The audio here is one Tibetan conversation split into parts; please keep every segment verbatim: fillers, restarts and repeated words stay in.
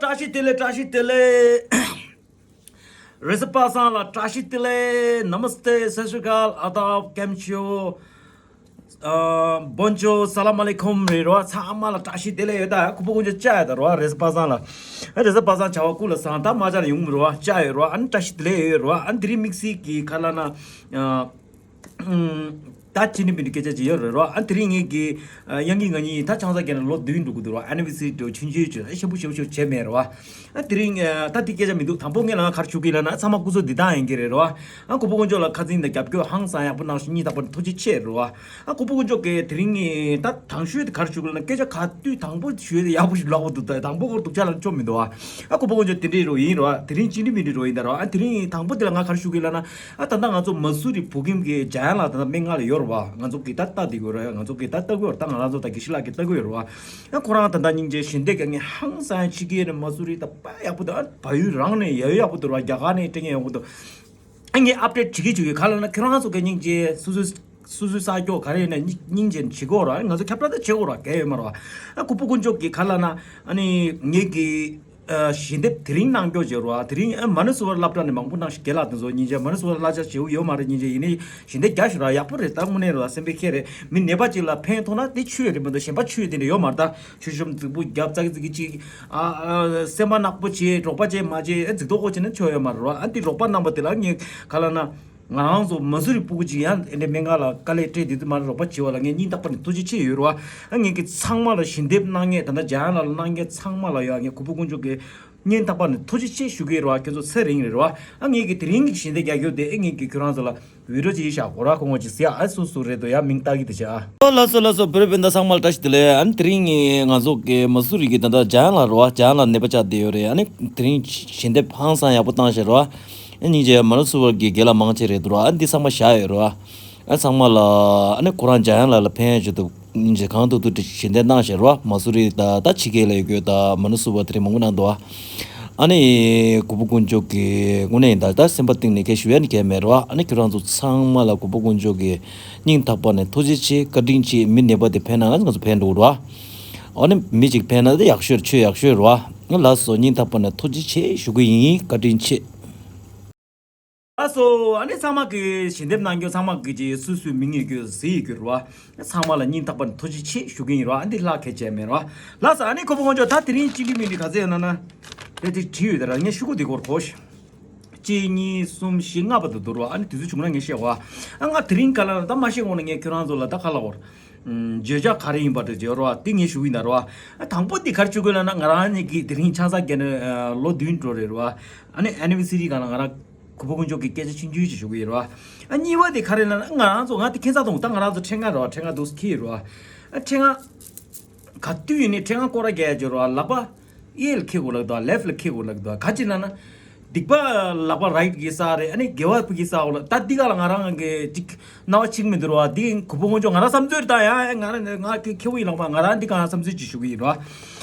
བཀྲ་ཤིས་བདེ་ལེགས། བཀྲ་ཤིས་བདེ་ལེགས། རེས་གཟའ་པ་སངས་ལ་བཀྲ་ཤིས་བདེ་ལེགས། Namaste, Sat Sri Akal, Adab, Kem Cho, Bonjour, Salam Alaikum རེད་རོ། ཚང་མ་ལ་བཀྲ་ཤིས་བདེ་ལེགས་ཡོད། ད་ཁོ་པ་དཀོན་མཆོག་བཅར་ཡོད་ད་རོ། རེས་གཟའ་པ་སངས་ལ། རེས་གཟའ་པ་སངས་བྱ་བ་ཀུན་ལ་བཟང་། ད་མ་བཅར་ཡོང་མི་རོ། བཅར་ཡོད་རོ། ཨ་ནི་བཀྲ་ཤིས་བདེ་ལེགས་ཡོད་རོ། ཨ་ནི་དེ་རིང་དམིགས་བསལ་གྱི་ཁ་ལ་ན། ད་ཅི་འདྲ་མི་འདྲ་སྐད་ཆ་ཅིག་ཡོད་རེད་རོ། ཨ་དེ་རིང་ངེད་ཀྱི་ཨ་དབྱངས་སྐྱིད་ང་གཉིས་ད་ཆང་ས་བརྒྱབ་ནས་ལོ་བདུན་འགྲོ་གི་འདུག་རོ། ཨ་ནི་བི་སི་འགྲོ་ཆུང་ཆུང་ཆུང་ཤེ་བུ་ཤེ་བུ་ཤེ་བུ་བྱས་མེད་རོ། ཨ་དེ་རིང་ཨ་ད་དེ་སྐད་ཆ་མི་འདུག་དང་པོ་ངས་ལ་ང་ག་རེ་ཞུ་གི་ལབ་ན། ཚང་མ་སྐུ་གཟུགས་བདེ་ཐང་ཡིན་གྱི་རེད་རོ། ཨ་ཁོ་པ་དཀོན་མཆོག་ལ་ཁ་འཛིན་དང་རྒྱབ་སྐྱོར་ཧང་སང་ཡག་པོ་གནང་ཞིང་སྙིང་ཐག་པ་ནས་ཐུགས་རྗེ་ཆེ་རོ། ཨ་ཁོ་པ་དཀོན་མཆོག་གིས་དེ་རིང་ངས་ད་དང་ཤོས་དེ་ག་རེ་ཞུ་གི་ལབ་ན། སྐད་ཆ་ག་དུས་དང་པོ་ཞུས་ཏེ་ཡག་པོ་ཞིག་ལབ་པ་འདུག་ད་དང་པོ་སྐོར་སྡུག་ཅག་ལབ་ཆོག་མི་འདུག་ཨ་ཁོ་པ་དཀོན་མཆོག་དེ་འདྲ་རོ་ཡིན་རོ། དེ་རིང་ཅི་འདྲ་མི་འདྲ་རོ་ཡིན་ད་རོ། ཨ་དེ་རིང་དང་པོ་དེ་ལ་ང་ག་རེ་ཞུ་གི་ལབ་ན། ཨ་ད་ལྟ་ང་ཚོ་མ་སུ་རི་བོད་ཁྱིམ་གྱི་འཇམ་དབྱངས་ལགས་ད་ལྟ་སྨན་ཁང་ལ་ཡོད་རེད་བ། ང་ཚོ་གི་ད་ལྟ་འདི་དགོས་རེད། ང་ཚོ་གི་ད་ལྟ་དགོས་རེད། ད་ང་རང་ཚོ་ད་དགེ་བཤེས་ལགས་ཀྱི་ལྟ་དགོས་རེད་བ། ཨ་ཁོ་རང་ད་ལྟ་སྙིང་རྗེ་ཞལ་འདེབས་ཀྱི་ངས་ཧང་སང་ཕྱི་རྒྱལ་ནས་མ་སུ་རི་ད་དཔེ་ཡག་པོ་འདུག་ཨ་བལ་ཡུལ་རང་ནས་ཡག་ཡག་པོ་འདུག་ར། རྒྱ་གར་ནས་སྤྲད་མཁན་ཡག་པོ་འདུག་ཨ་ངས་ཨབ་ཌེཊ་བྱེད་ཀྱི་བྱེད་ཀྱི་ག་ལ་ན། ཁྱོད་རང་ཚོ་གི་སྙིང་རྗེ་སོ་སོའི་སོ་སོའི་ས་ཕྱོགས་ག་རེ་ཡིན་ན་སྙིང་རྗེ་བྱེད་དགོས་ར། ང་ཚོ་ཁྱབ་བསྒྲགས་ད་བྱེད་དགོས་ར། གལ་ཡོད་མ་རེད་བ། ཨ་ཁོ་པ་དཀོན་མཆོག་གི་ག་ལ་ན་ཨ་ནི་ངེད་ཀྱི་ཞལ་འདེབས་དེ་རིང་གནང་སྐྱོར་བྱེད་རོགས། དེ་རིང་ཨ་མ་ཎི་བསུ་བ་སློབ་གྲྭ་ནས་མང་པོ་གནང་ཞིང་རྒན་ལགས་དེ་ཚོ་སྙིང་རྗེ། མ་ཎི་བསུ་བ་གླ་ཆ་བྱེད་དགོས་ཡོད་མ་རེད། སྙིང་རྗེ་ཡིན་ནའི་ཞལ་འདེབས་རྒྱག་ཞུ་ར། ཡག་པོ་རེད། ད་དངོས་གནས་རོགས་སེམས་པའི་ཁྱེད་རེད། མི་ནད་པ་ཅིག་ལ་ཕན་ཐོགས་ན་དེ་ཆོས་རེད་མ་གཏོགས་གཞན་པ་ཆོས་དེ་འདྲ་ཡོད་མ་རེད། ད་ཆོས་ཤོམ་རྫིག་པོ་རྒྱབ་ཙག་ཙིག་གི་ཅིག་ཨ་ཨ་སེམས་པ་ནག་པོ་བྱེད། རོགས་པ་བྱེད་མ་བྱེད་ཨ་རྫིག་མདོག་ཁ་པོ་བྱེད་ན་ཆོ་ཡོད་མ་རེད་རོགས། ཨ་འདི་རོགས་པ་གནང་པ་དེ་ལ་ངས་ག་ལ་ན། ང་རང་ཚོ་མ་སུ་རི་སྤུ་གུ་གཅིག་ཡང་ཨེ་འདྲའི་སྨན་ཁང་ལ་དཀའ་ལས་སྤྲད་དེ་དུས་མ་རེད། རོགས་པ་བྱེད་པ་ལ་ངས་སྙིང་ཐག་པ་ནས་ཐུགས་རྗེ་ཆེ་ཡོད་རེད་བ། ཨ་ངས་ཀྱི་ཚང་མ་ལ་ཞལ་འདེབས་གནང་མཁན་ད་ལྟ་འཇམ་དབྱངས་ལགས་ལ་གནང་མཁན་ཚང་མ་ལ་ཡང་ངས་གུས་པ་དཀོན་མཆོག་གི་སྙིང་ཐག་པ་ནས་ཐུགས་རྗེ་ཆེ་ཞུ་གི་ཡོད་རེད་བ། ཁྱོད་ཚོ་ཚེ་རིང་རེད་རེད་བ། ཨ་ངས་ཀྱི་དེ་རིང་གི་ཞལ་འདེབས་རྒྱག་རྒྱུ་དེ་ཨེ་ངས་ཀྱི་ཁྱོད་རང་ཚོ་ལ་བི་ཌི་ཡོ་ཅིག་བཞག་གོ་ར། ཁོང་ངོ་ཅིག་ཟེར་ཡ་ཨ་སུ་སུ་རེད་འདུག་ཡ་མིང་བཏགས་ཀྱི་དེ་བྱ་ཨ། ཨོ་ལགས་སོ་ལགས་སོ། བོད་རིགས་སྤུན་ཟླ་ཚང་མ་ལ་བཀྲ་ཤིས་བདེ་ལེགས། ཨ་ནི་དེ་རིང་ངས་ང་ཚོ་གི་མ་སུ་རི་གི་ད་ལྟ་འཇམ་དབྱངས་ལགས་རེད་བ། འཇམ་དབྱངས་ལགས་ནད་པ་ཆགས་བསྡད་ཡོད་རེད། ཨ་ནི་དེ་རིང་ཞལ་འདེབས་ཧང་སང་ཡག་པོ་བཏང་ཤག་རེད་བ། ཨ་སྙིང་རྗེ། མ་ཎི་བསུ་བ་གི་དགེ་ལགས་མང་ཆེ་རེད་འདུག་ར། ཨ་འདི་ཚང་མ་བཞག་ཡོད་རེད་བ། ཨ་ཚང་མ་ལ་ཨ་ནི་ཁོ་རང་འཇམ་དབྱངས་ལགས་ལ་ཕན་ཆེད་དུ་སྙིང་རྗེ་གང་ཐུབ་ཐུབ་ཞལ་འདེབས་གནང་ཤག་རེད་བ། མ་སུ་རི་ད་ད་ཕྱི་རྒྱལ་ལ་ཡོད་རྒྱུ་ད་མ་ཎི་བསུ་བ་དེ་རིང་མང་པོ་གནང་འདུག་བ། ཨ་ནི་གུས་པ་དཀོན་མཆོག་གི་དངོས་གནས་ཡིན་ད་ད་སེམས་པ་གཏིང་ནས་སྐད་ཞུ་ཡ་ནི་གལ་མེད་རེད་བ། ཨ་ནི་ཁྱོད་རང་ཚོ་ཚང་མ་ལ་གུས་པ་དཀོན་མཆོག་གི་སྙིང་ཐག་པ་ནས་ཐུགས་རྗེ་ཆེ་བཀའ་དྲིན་ཆེ། མི་ནད་པ་དེ་ཕན་ན་ང་ཚོ་ཕན་འགྲོ་གི་རེད་བ། ཨ་ནི་མི་གཅིག་ཕན་ན་དེ་ཡག་ཤོས་ཆོས་ཡག་ཤོས་རེད་བ། ལགས་སོ། སྙིང་ཐག་པ་ནས་ཐུགས་རྗེ་ཆེ་ཞུ་གི་ཡིན། བཀའ་དྲིན་ཆེ། ལགས་སོ། ཨ་ནི་ཚང་མ་གི་ཞལ་འདེབས་གནང་རྒྱུ་ཚང་མ་གི་ཅིག་སུས་སུའི་མིང་ཡོད་རྒྱུ་ཟེར་ཡོད་རྒྱུ་རེད་བ། ཚང་མ་ལ་སྙིང་ཐག་པ་ནས་ཐུགས་རྗེ་ཆེ་ཞུ་གི་ཡིན་ར། ཨ་འདི་ལྷག་གལ་ཆེ་མེད་ར། ལགས་སོ། ཨ་ནི་གུས་པ་དཀོན་མཆོག་ད་དེ་རིང་ཅི་འདྲ་མི་འདྲ་ག་ཚད་ཡོད་ན་ན། དེ་དེ་བྲིས་ཡོད་དེ་ར། ངས་ཤོག་གུ་དེ་སྐོར་གོ་ཤ། གཅིག་གཉིས་གསུམ་བཞི་ལྔ་བར་དུ་འདུག་ར། ཨ་ནི་དུས་ཚོད་བྱུང་ན་ངས་བཤད་གོ། ཨ་ང་དེ་རིང་ག་ལ་ད་མ་བཤད་གོང་ལ་ངས་ཁྱོད་རང་ཚོ་ལ་ད་ག་ལ་བར། བརྗོད་བྱ་ག་རེ་ཡིན་པ་དེ་བརྗོད་ར་བ་དེ་ངས་ཞུ་གི་ཡིན་ད་ར་བ། ཨ་དང་པོ་དེ་ག་རེ་ཞུ་དགོས་ལབ་ན། ང་རང་ཉིད་ཀྱིས་དེ་རིང་ཆང་ས་བརྒྱབ་ནས་ལོ་བདུན་འགྲོ་རེད་ར་བ། ཨ་ནི་ཨེ་ནི་བར་སི་རི་སྒང་ལ་ང་རང་གུས་པ་དཀོན་མཆོག་གི་སྐད་ཆ་ཆུང་ཆུང་ཅིག་ཞུ་གི་ཡོད་ར་བ། ཨ་གཉིས་པ་དེ་ག་རེ་ལབ་ན། ང་རང་ཚོ་ང་དེ་ཁྱད་མཚར་དང་ད་ང་རང་ཚོ་ཕྲེང་ང་རེད་བ། ཕྲེང་ང་འདུག་ཁྱེར་ཡོད་ར་བ། ཨ་ཕྲེང་ང་ག་དུས་ཡིན་ནའི་ཕྲེང་ང་སྐོར་ར་རྒྱག་ཡ་ཅིག་ཡོད་ར་བ། ལག་པ་གཡས་ལ་འཁྱེར་དགོས་ལབ་འདུག་བ། ལེཕ་ལ་འཁྱེར་དགོས་ལབ་འདུག་བ། ག་ཅི་ལབ་ན། སྡིག་པ་ལག་པ་རའིཊ་གི་ས་རེད། ཨ་ནི་དགེ་བ་ཕ་གི་ས་འོག་ལ། ད་འདི་ག་ལ་ང་རང་གི་ཅིག་སྣང་བ་ཕྱིན་མི་འདུག་ར་བ། འདི་གུས་པ་དཀོན་མཆོག་ང་རང་བསམ་ཚུལ་རེད་ད། ཡ་ང་རང་ང་ཁྱེད་ཁྱེད་བོ་ཡིན་ལགས་པ། ང་རང་འདི་ག་རང་བསམ་ཚུལ་ཅིག་ཞུ་གི་ཡིན་ར་བ།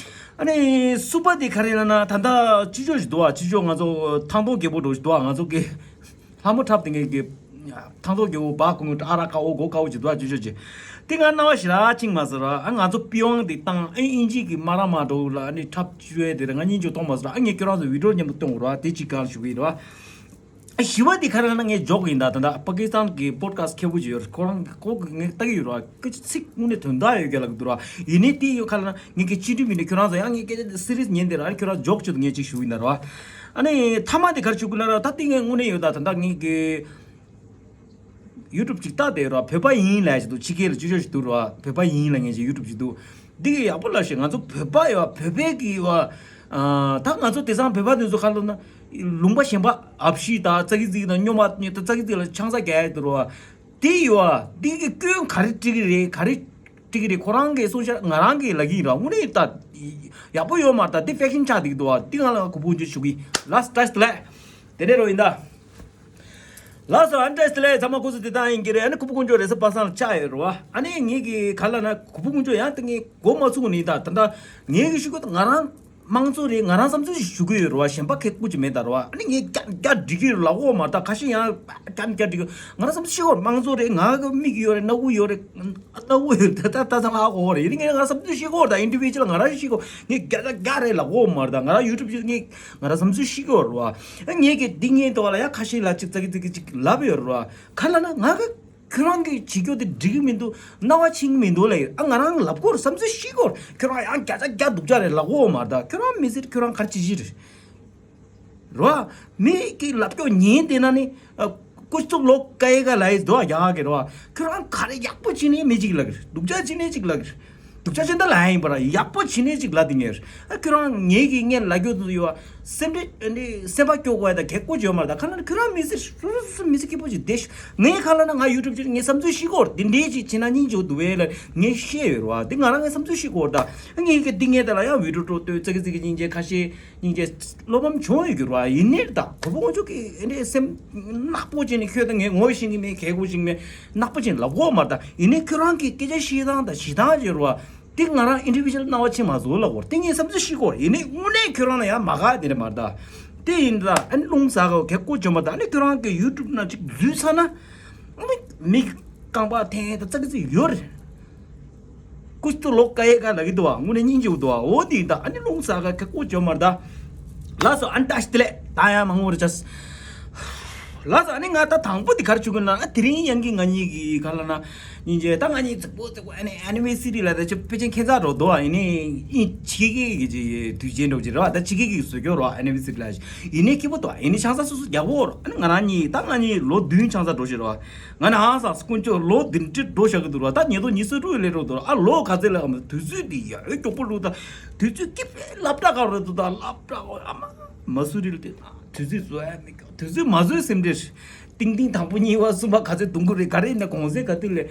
ཨ་ནི་གསུམ་པ་དེ་ག་རེ་ལབ་ན། ད་ལྟ་ཅི་ཅོ་ཞིག་འདུག་བ། ཅི་ཅོ་ང་ཚོ་ཐང་སྟོང་རྒྱལ་པོ་འགྲོ་ཞིག་འདུག་བ། ང་ཚོ་གི་ལྷ་མོ་འཁྲབ་དེ་ངེད་ཀྱི་ཐང་སྟོང་རྒྱལ་པོ་བ་ཀུང་ཨ་ར་ཀ་འོ་གོ་ཀ་འོ་ཅིག་འདུག་བ། ཅི་ཅོ་ཅི་དེ་ང་སྣང་བ་ཞེ་དྲག་ཅིག་མ་ཟེར་ར། ཨ་ང་ཚོ་པི་ཝང་དེ་བཏང་ཨ་ཨིན་ཇི་གི་མ་ར་མ་འགྲོ་ལ། ཨ་ནི་འཁྲབ་བཅུ་བའི་དེ་ར་ང་གཉིས་ཅོ་གཏོང་མ་ཟེར་ར། ཨ་ངས་ཁྱོད་རང་ཚོ་བི་ཌི་ཡོ་མཉམ་དུ་གཏོང་དགོས་ར་བ། དེ་ཅིག་ག་ལ་ཞུ་གི་ཡིན་ར་བ། བཞི་བ་འདི་ག་རེ་ལབ་ན། ངས་ཇོག་ཡིན་ད། ད་ལྟ་པ་ཀི་སི་ཐན་གྱི་པོ་ཌི་ཁ་སི་ཊི་ཁེ་པོ་ཅིག་ཡོད་རེད། ཁོ་རང་གི་ཁོ་གི་ངས་ལྟ་གི་ཡོད་རེད་བ། སྐད་ཆ་ཚིག་དངོས་གནས་དོན་དག་ཡོད་རྒྱུ་ལབ་གི་འདུག་ར། ཡིན་ནའི་དེ་ཡོད་ཁ་ལབ་ན་ངས་སྐད་ཅི་འདྲ་མི་འདྲ་ཁྱོད་རང་ཚོ་ཡང་ངས་སྐད་ཆ་སི་རི་ཡས་ཉན་དེ་ར། ཁྱོད་རང་ཇོག་ཅིག་ངས་ཅིག་ཞུ་ཡིན་ད་ར་བ། ཨ་ནི་མཐའ་མ་དེ་ག་རེ་ཞུ་གི་ལབ་ན། ད་དེ་ངས་དངོས་གནས་ཡོད་ད། ད་ལྟ་ངས་གི་ཡུ་ཊུབ་ཅིག་ལྟ་དེ་ར། བོད་པ་ཡིན་ལབ་ཅིག་འདུག་ཕྱི་རྒྱལ་ལ་ཅོ་ཅོ་ཞིག་འདུག་ར་བ། བོད་པ་ཡིན་ལབ་མཁན་ཅིག་ཡུ་ཊུབ་ཅིག་འདུག་འདི་གི་ཡག་པོ་ལབ་ཤེས། ང་ཚོ་བོད་པ་ཡོད་བ། བོད་པའི་གི་ཡོད་བ། ཨ་ད་ང་ཚོ་དེང་སང་བོད་པ་དེ་ཚོ་ཁ་ལོ་ན། ལུང་པ་གཞན་པ་ཨབ་ཤི་དང་ཙ་གི་ཙིག་དང་སྨྱོ་མ་སྨྱོ་དང་ཙ་གི་ཙིག་ལ་ཆང་ས་རྒྱག་ཡ་དེ་རོ་བ། དེ་ཡོད་བ། དེ་གི་སྐྱོན་ག་རེ་འཁྲི་གི་རེད། ག་རེ་འཁྲི་གི་རེད། ཁོ་རང་གི་སོ་ཤལ་ང་རང་གི་ལབ་ཀྱི་ཡིན་ར། དངོས་གནས་ད་ཡག་པོ་ཡོད་མ་རེད། ད་དེ་ཕེག་ཤན་ཆགས་བསྡད་ཀྱི་འདུག་བ། དེ་ང་ལ་གུས་པ་དཀོན་མཆོག་ཞུ་གི་ཡིན། ལགས་སོ། བཀྲ་ཤིས་བདེ་ལེགས། དེ་འདྲ་རོ་ཡིན་ད། ལགས་སོ། ཨ་ནི་བཀྲ་ཤིས་བདེ་ལེགས། ཚང་མ་སྐུ་གཟུགས་བདེ་ཐང་ཡིན་གྱི་རེད། ཨ་ནི་གུས་པ་དཀོན་མཆོག་རེས་གཟའ་པ་སངས་ལ་བཅར་ཡོད་རེད་བ། ཨ་ནི་ངེད་ཀྱི་ག་ལབ་ན་གུས་པ་དཀོན་མཆོག་ཡང་ད་ངས་མགོ་མ་ཚོས་ནས་ད་ད་ད་ངེད་ཀྱི་ཤུགས་ཀྱིས་ང་རང་ དམངས་གཙོ་རེད། ང་རང་བསམ་ཚུལ་ཞིག་ཞུ་གི་ཡོད་རེད་བ། གཞན་པ་ཁེ་ཁུ་ཅིག་མེད་ད་རེད་བ། ཨ་ནི་ངས་རྒྱ་རྒྱ་འགྲིག་གི་ལབ་ཀྱི་ཡོད་མ་རེད་ད། ཁ་ཤས་ཡང་རྒྱ་རྒྱ་འགྲིག་གི། ང་རང་བསམ་ཚུལ་ཤེས་ཀྱི་ཡོད་རེད། མིག་ཡོད་རེད། སྣ་ཁུག་ཡོད་རེད། སྣ་ཁུག་ཡོད་རེད། ད་ད་ད་ཚང་ཧ་གོ་རེད། ཡིན་ནའི་ངས་ང་རང་བསམ་ཚུལ་ཤེས་ཀྱི་ཡོད་རེད་ད། ཨིན་ཌི་བི་ཇུ་ཨལ་ང་རང་ཤེས་ཀྱི་ཡོད། ངས་རྒྱ་རྒྱ་རྒྱ་རེད་ལབ་ཀྱི་ཡོད་མ་རེད་ད། ང་རང་ཡུ་ཊུབ་ཅིག་ངས་ང་རང་བསམ་ཚུལ་ཤེས་ཀྱི་ཡོད་རེད་བ། ཨ་ངས་ཀྱི་འདི་ངས་འདུག་ལ་ཡ་ཁ་ཤས་ལ་ཅིག་ཙག་གི་ཙག་གི་ཅིག་ལབ་ཡོད་རེད་བ། ག་ལབ་ན་ང་གི་ཁྱོད་རང་གིས་བྱེད་རྒྱུ་དེ་འགྲིག་གི་མི་འདུག་རྣ་བ་ཕྱིན་གི་མི་འདུག་ལབ་ཡོད། ཨ་ང་རང་ལབ་ཀྱི་ཡོད་རེད། བསམ་ཚུལ་ཤེས་ཀྱི་ཡོད་རེད། ཁྱོད་རང་ཡང་རྒྱ་ཆ་རྒྱ་སྡུག་ཅག་རེད་ལབ་ཀྱི་ཡོད་མ་རེད་ད། ཁྱོད་རང་མི་ཟེར། ཁྱོད་རང་ག་རེ་བྱེད་ཀྱི་རེད། རེད་བ། མི་གི་ལབ་ཀྱི་ཡོད་ཉན་བསྡད་ན་ནི། ཨ། कुछ तो लोग कहेगा ལབ་ཡོད་འདུག་ཡ་གི་རེད་བ། ཁྱོད་རང་ག་རེ་ཡག་པོ་བྱེད་ནའི་མི་གཅིག་ལབ་ཀྱི་རེད། སྡུག་ཅག་བྱེད་ནའི་གཅིག་ལབ་ཀྱི་རེད། སྡུག་ཅག་ཅི་འདྲ་ལབ་ཡིན་པ་ར། ཡག་པོ་བྱེད་ནའི་གཅིག་ལབ་དེ་ངེས་རེད། ཨ་ཁྱོད་རང་ངེད་ཀྱི་ངས་ལབ་རྒྱུ་དུ་ཡོད་བ། སེམས་ཁྲལ་ཨ་ནི་སེམས་པ་སྐྱོ་དགོས་ཡ་ད་གལ་དགོས་ཡོད་མ་རེད་ད། ཁ་ན་ཁྱོད་རང་མི་ཟེར། སོ་སོ་སོ་སོ་མི་ཟེར་སྐྱིད་པོ་ཅིག་བསྡད་ཤོག་ངས་ཁ་ལ་ན་ང་ཡུ་ཊུབ་ཅིག་ངས་བསམ་ཚུལ་ཤེས་ཀྱི་ཡོད་རེད། དེ་འདྲའི་ཅིག་བྱེད་ན་སྙིང་རྗེ་པོ་འདུག་བས་ལ་ངས་བཤད་ཡོད་རེད་བ། དེ་ང་རང་ངས་བསམ་ཚུལ་ཤེས་ཀྱི་ཡོད་རེད་ད། ངས་ཀྱི་འདི་ངས་ད་ལ་ཡང་བི་ཌིའོ་འགྲོ་ལྟོས་ཙག་གི་ཙིག་གི་སྙིང་རྗེ་ཁ་ཤས། སྙིང་རྗེ། བློ་ཕམ་བྱུང་ཡོད་རྒྱུ་རེད་བ། ཡིན་ནའི་ད་གོ་བོ་ངོ་ཅོག་གི་ཨེ་འདྲའི་སེམས་ནག་པོ་བྱས་ནས་ཁྱོད་ད་ངས་ངོ་ཤེས་ཀྱི་མེད། གལ་དགོས་ཤིག་མེད། ནག་པོ་བྱས་ནས་ལབ་གོ་མ་ད། ཡིན་ནའི་ཁྱོད་རང་གི་སྐད་ཆ་བཤད་སྟངས་དང་བྱེད་སྟངས་བྱེད་རུ་བ། དེ་ང་རང་ཨིན་ཌི་བི་ཇུ་ཨལ་རྣ་བ་ཆེ་མ་བཟོ་ལབ་གོ། དེ་ངས་བསམ་ཚུལ་ཤེས་གོ། ཡིན་ནའི་དངོས་གནས་ཁྱོད་རང་ལ་ཡང་མ་དགའ་དེ་འདྲ་མ་ད། དེ་ཡིན་ད་ཨ་ནི་རླུང་ཟ་གོ་གལ་དགོས་བྱུང་མ་ད། ཨ་ནི་ཁྱོད་རང་གི་ཡུ་ཊུབ་ན་ཅིག་འཛུལ་ཚར་ན། ཨ་ནི་མི་རྐང་པ་འཐེན་ད་ཙག་གི་ཙིག་ཡོད་རེད། कुछ तो लोग कहेगा ལབ་ཀྱི་འདུག་བ། དངོས་གནས་སྙིང་རྗེ་པོ་འདུག་བ། འོ་དེ་ད་ཨ་ནི་རླུང་ཟ་ག་གལ་དགོས་བྱུང་མ་ད། ལགས་སོ། ཨ་ནི་བཀྲ་ཤིས་བདེ་ལེགས། ད་ཡང་མང་པོ་རེ་ཆགས། ལགས་སོ། ཨ་ནི་ང་ད་དང་པོ་དེ་ག་རེ་བྱེད་དགོས་ན། ཨ་དེ་རིང་ཡང་གི་ང་གཉིས་ཀྱི་ག་ལ་ན། སྙིང་རྗེ་ད་ང་གཉིས་རྫིག་པོ་རྫིག་པོ་ཨ་ནི་ཨེ་ནི་བར་སི་རི་ལ་ད་ཅི་ཕལ་ཆེར་ཁྱད་མཚར་འགྲོ་འདུག་བ། ཡིན་ནའི་ཨིན་ཕྱི་རྒྱལ་གྱི་དུས་ཆེན་འགྲོ་གི་རེད་བ། ད་ཕྱི་རྒྱལ་གྱི་བཟོ་སྐྱོར་རོ་ཨེ་ནི་བར་སི་རི་ལ། ཡིན་ནའི་སྐྱིད་པོ་འདུག་ཡིན་ནའི་ཆང་ས་སོ་སོ་རྒྱག་གོ་རོ། ཨ་ནི་ང་རང་གཉིས་ད་ང་གཉིས་ལོ་བདུན་ཆང་ས་འགྲོ་ཞིག་རོ། ང་ནི་ཧང་སངས་དཀོན་མཆོག་ལོ་འདི་འདྲ་འགྲོ་བཞག་གི་འདུག་ར། ད་ཉིས་སྟོང་ཉི་ཤུ་རྩ་དྲུག་ལས་འགྲོ་འདུག་ར། ཨ་ལོ་ག་ཚོད་ལ་ཨ་མ་དུས་ཚོད་འདི་ཡ་ཨོ་མགྱོགས་པོ་འགྲོ་ད། དུས་ཚོད་སྐྱིད་པའི་སློབ་གྲྭ་ག་རེ་འདུག་ད། སློབ་གྲྭ་ཨོ་ཨ་མ་མ་སུ་རི་ལ་དེ་ད་དུས་ཚོད་བཟོ་ཡ་མི་འགྱོ། དུས་ཚོད་མ་བཟོས་སེམས་ཁྲལ། ཏིང་ཏིང་དང་པོ་གཉིས་པ་གསུམ་པ་ག་ཚོད་གཏོང་གི་རེད། ག་རེ་ཡིན་ན་གོང་ཚད་ག་དུས་ལས།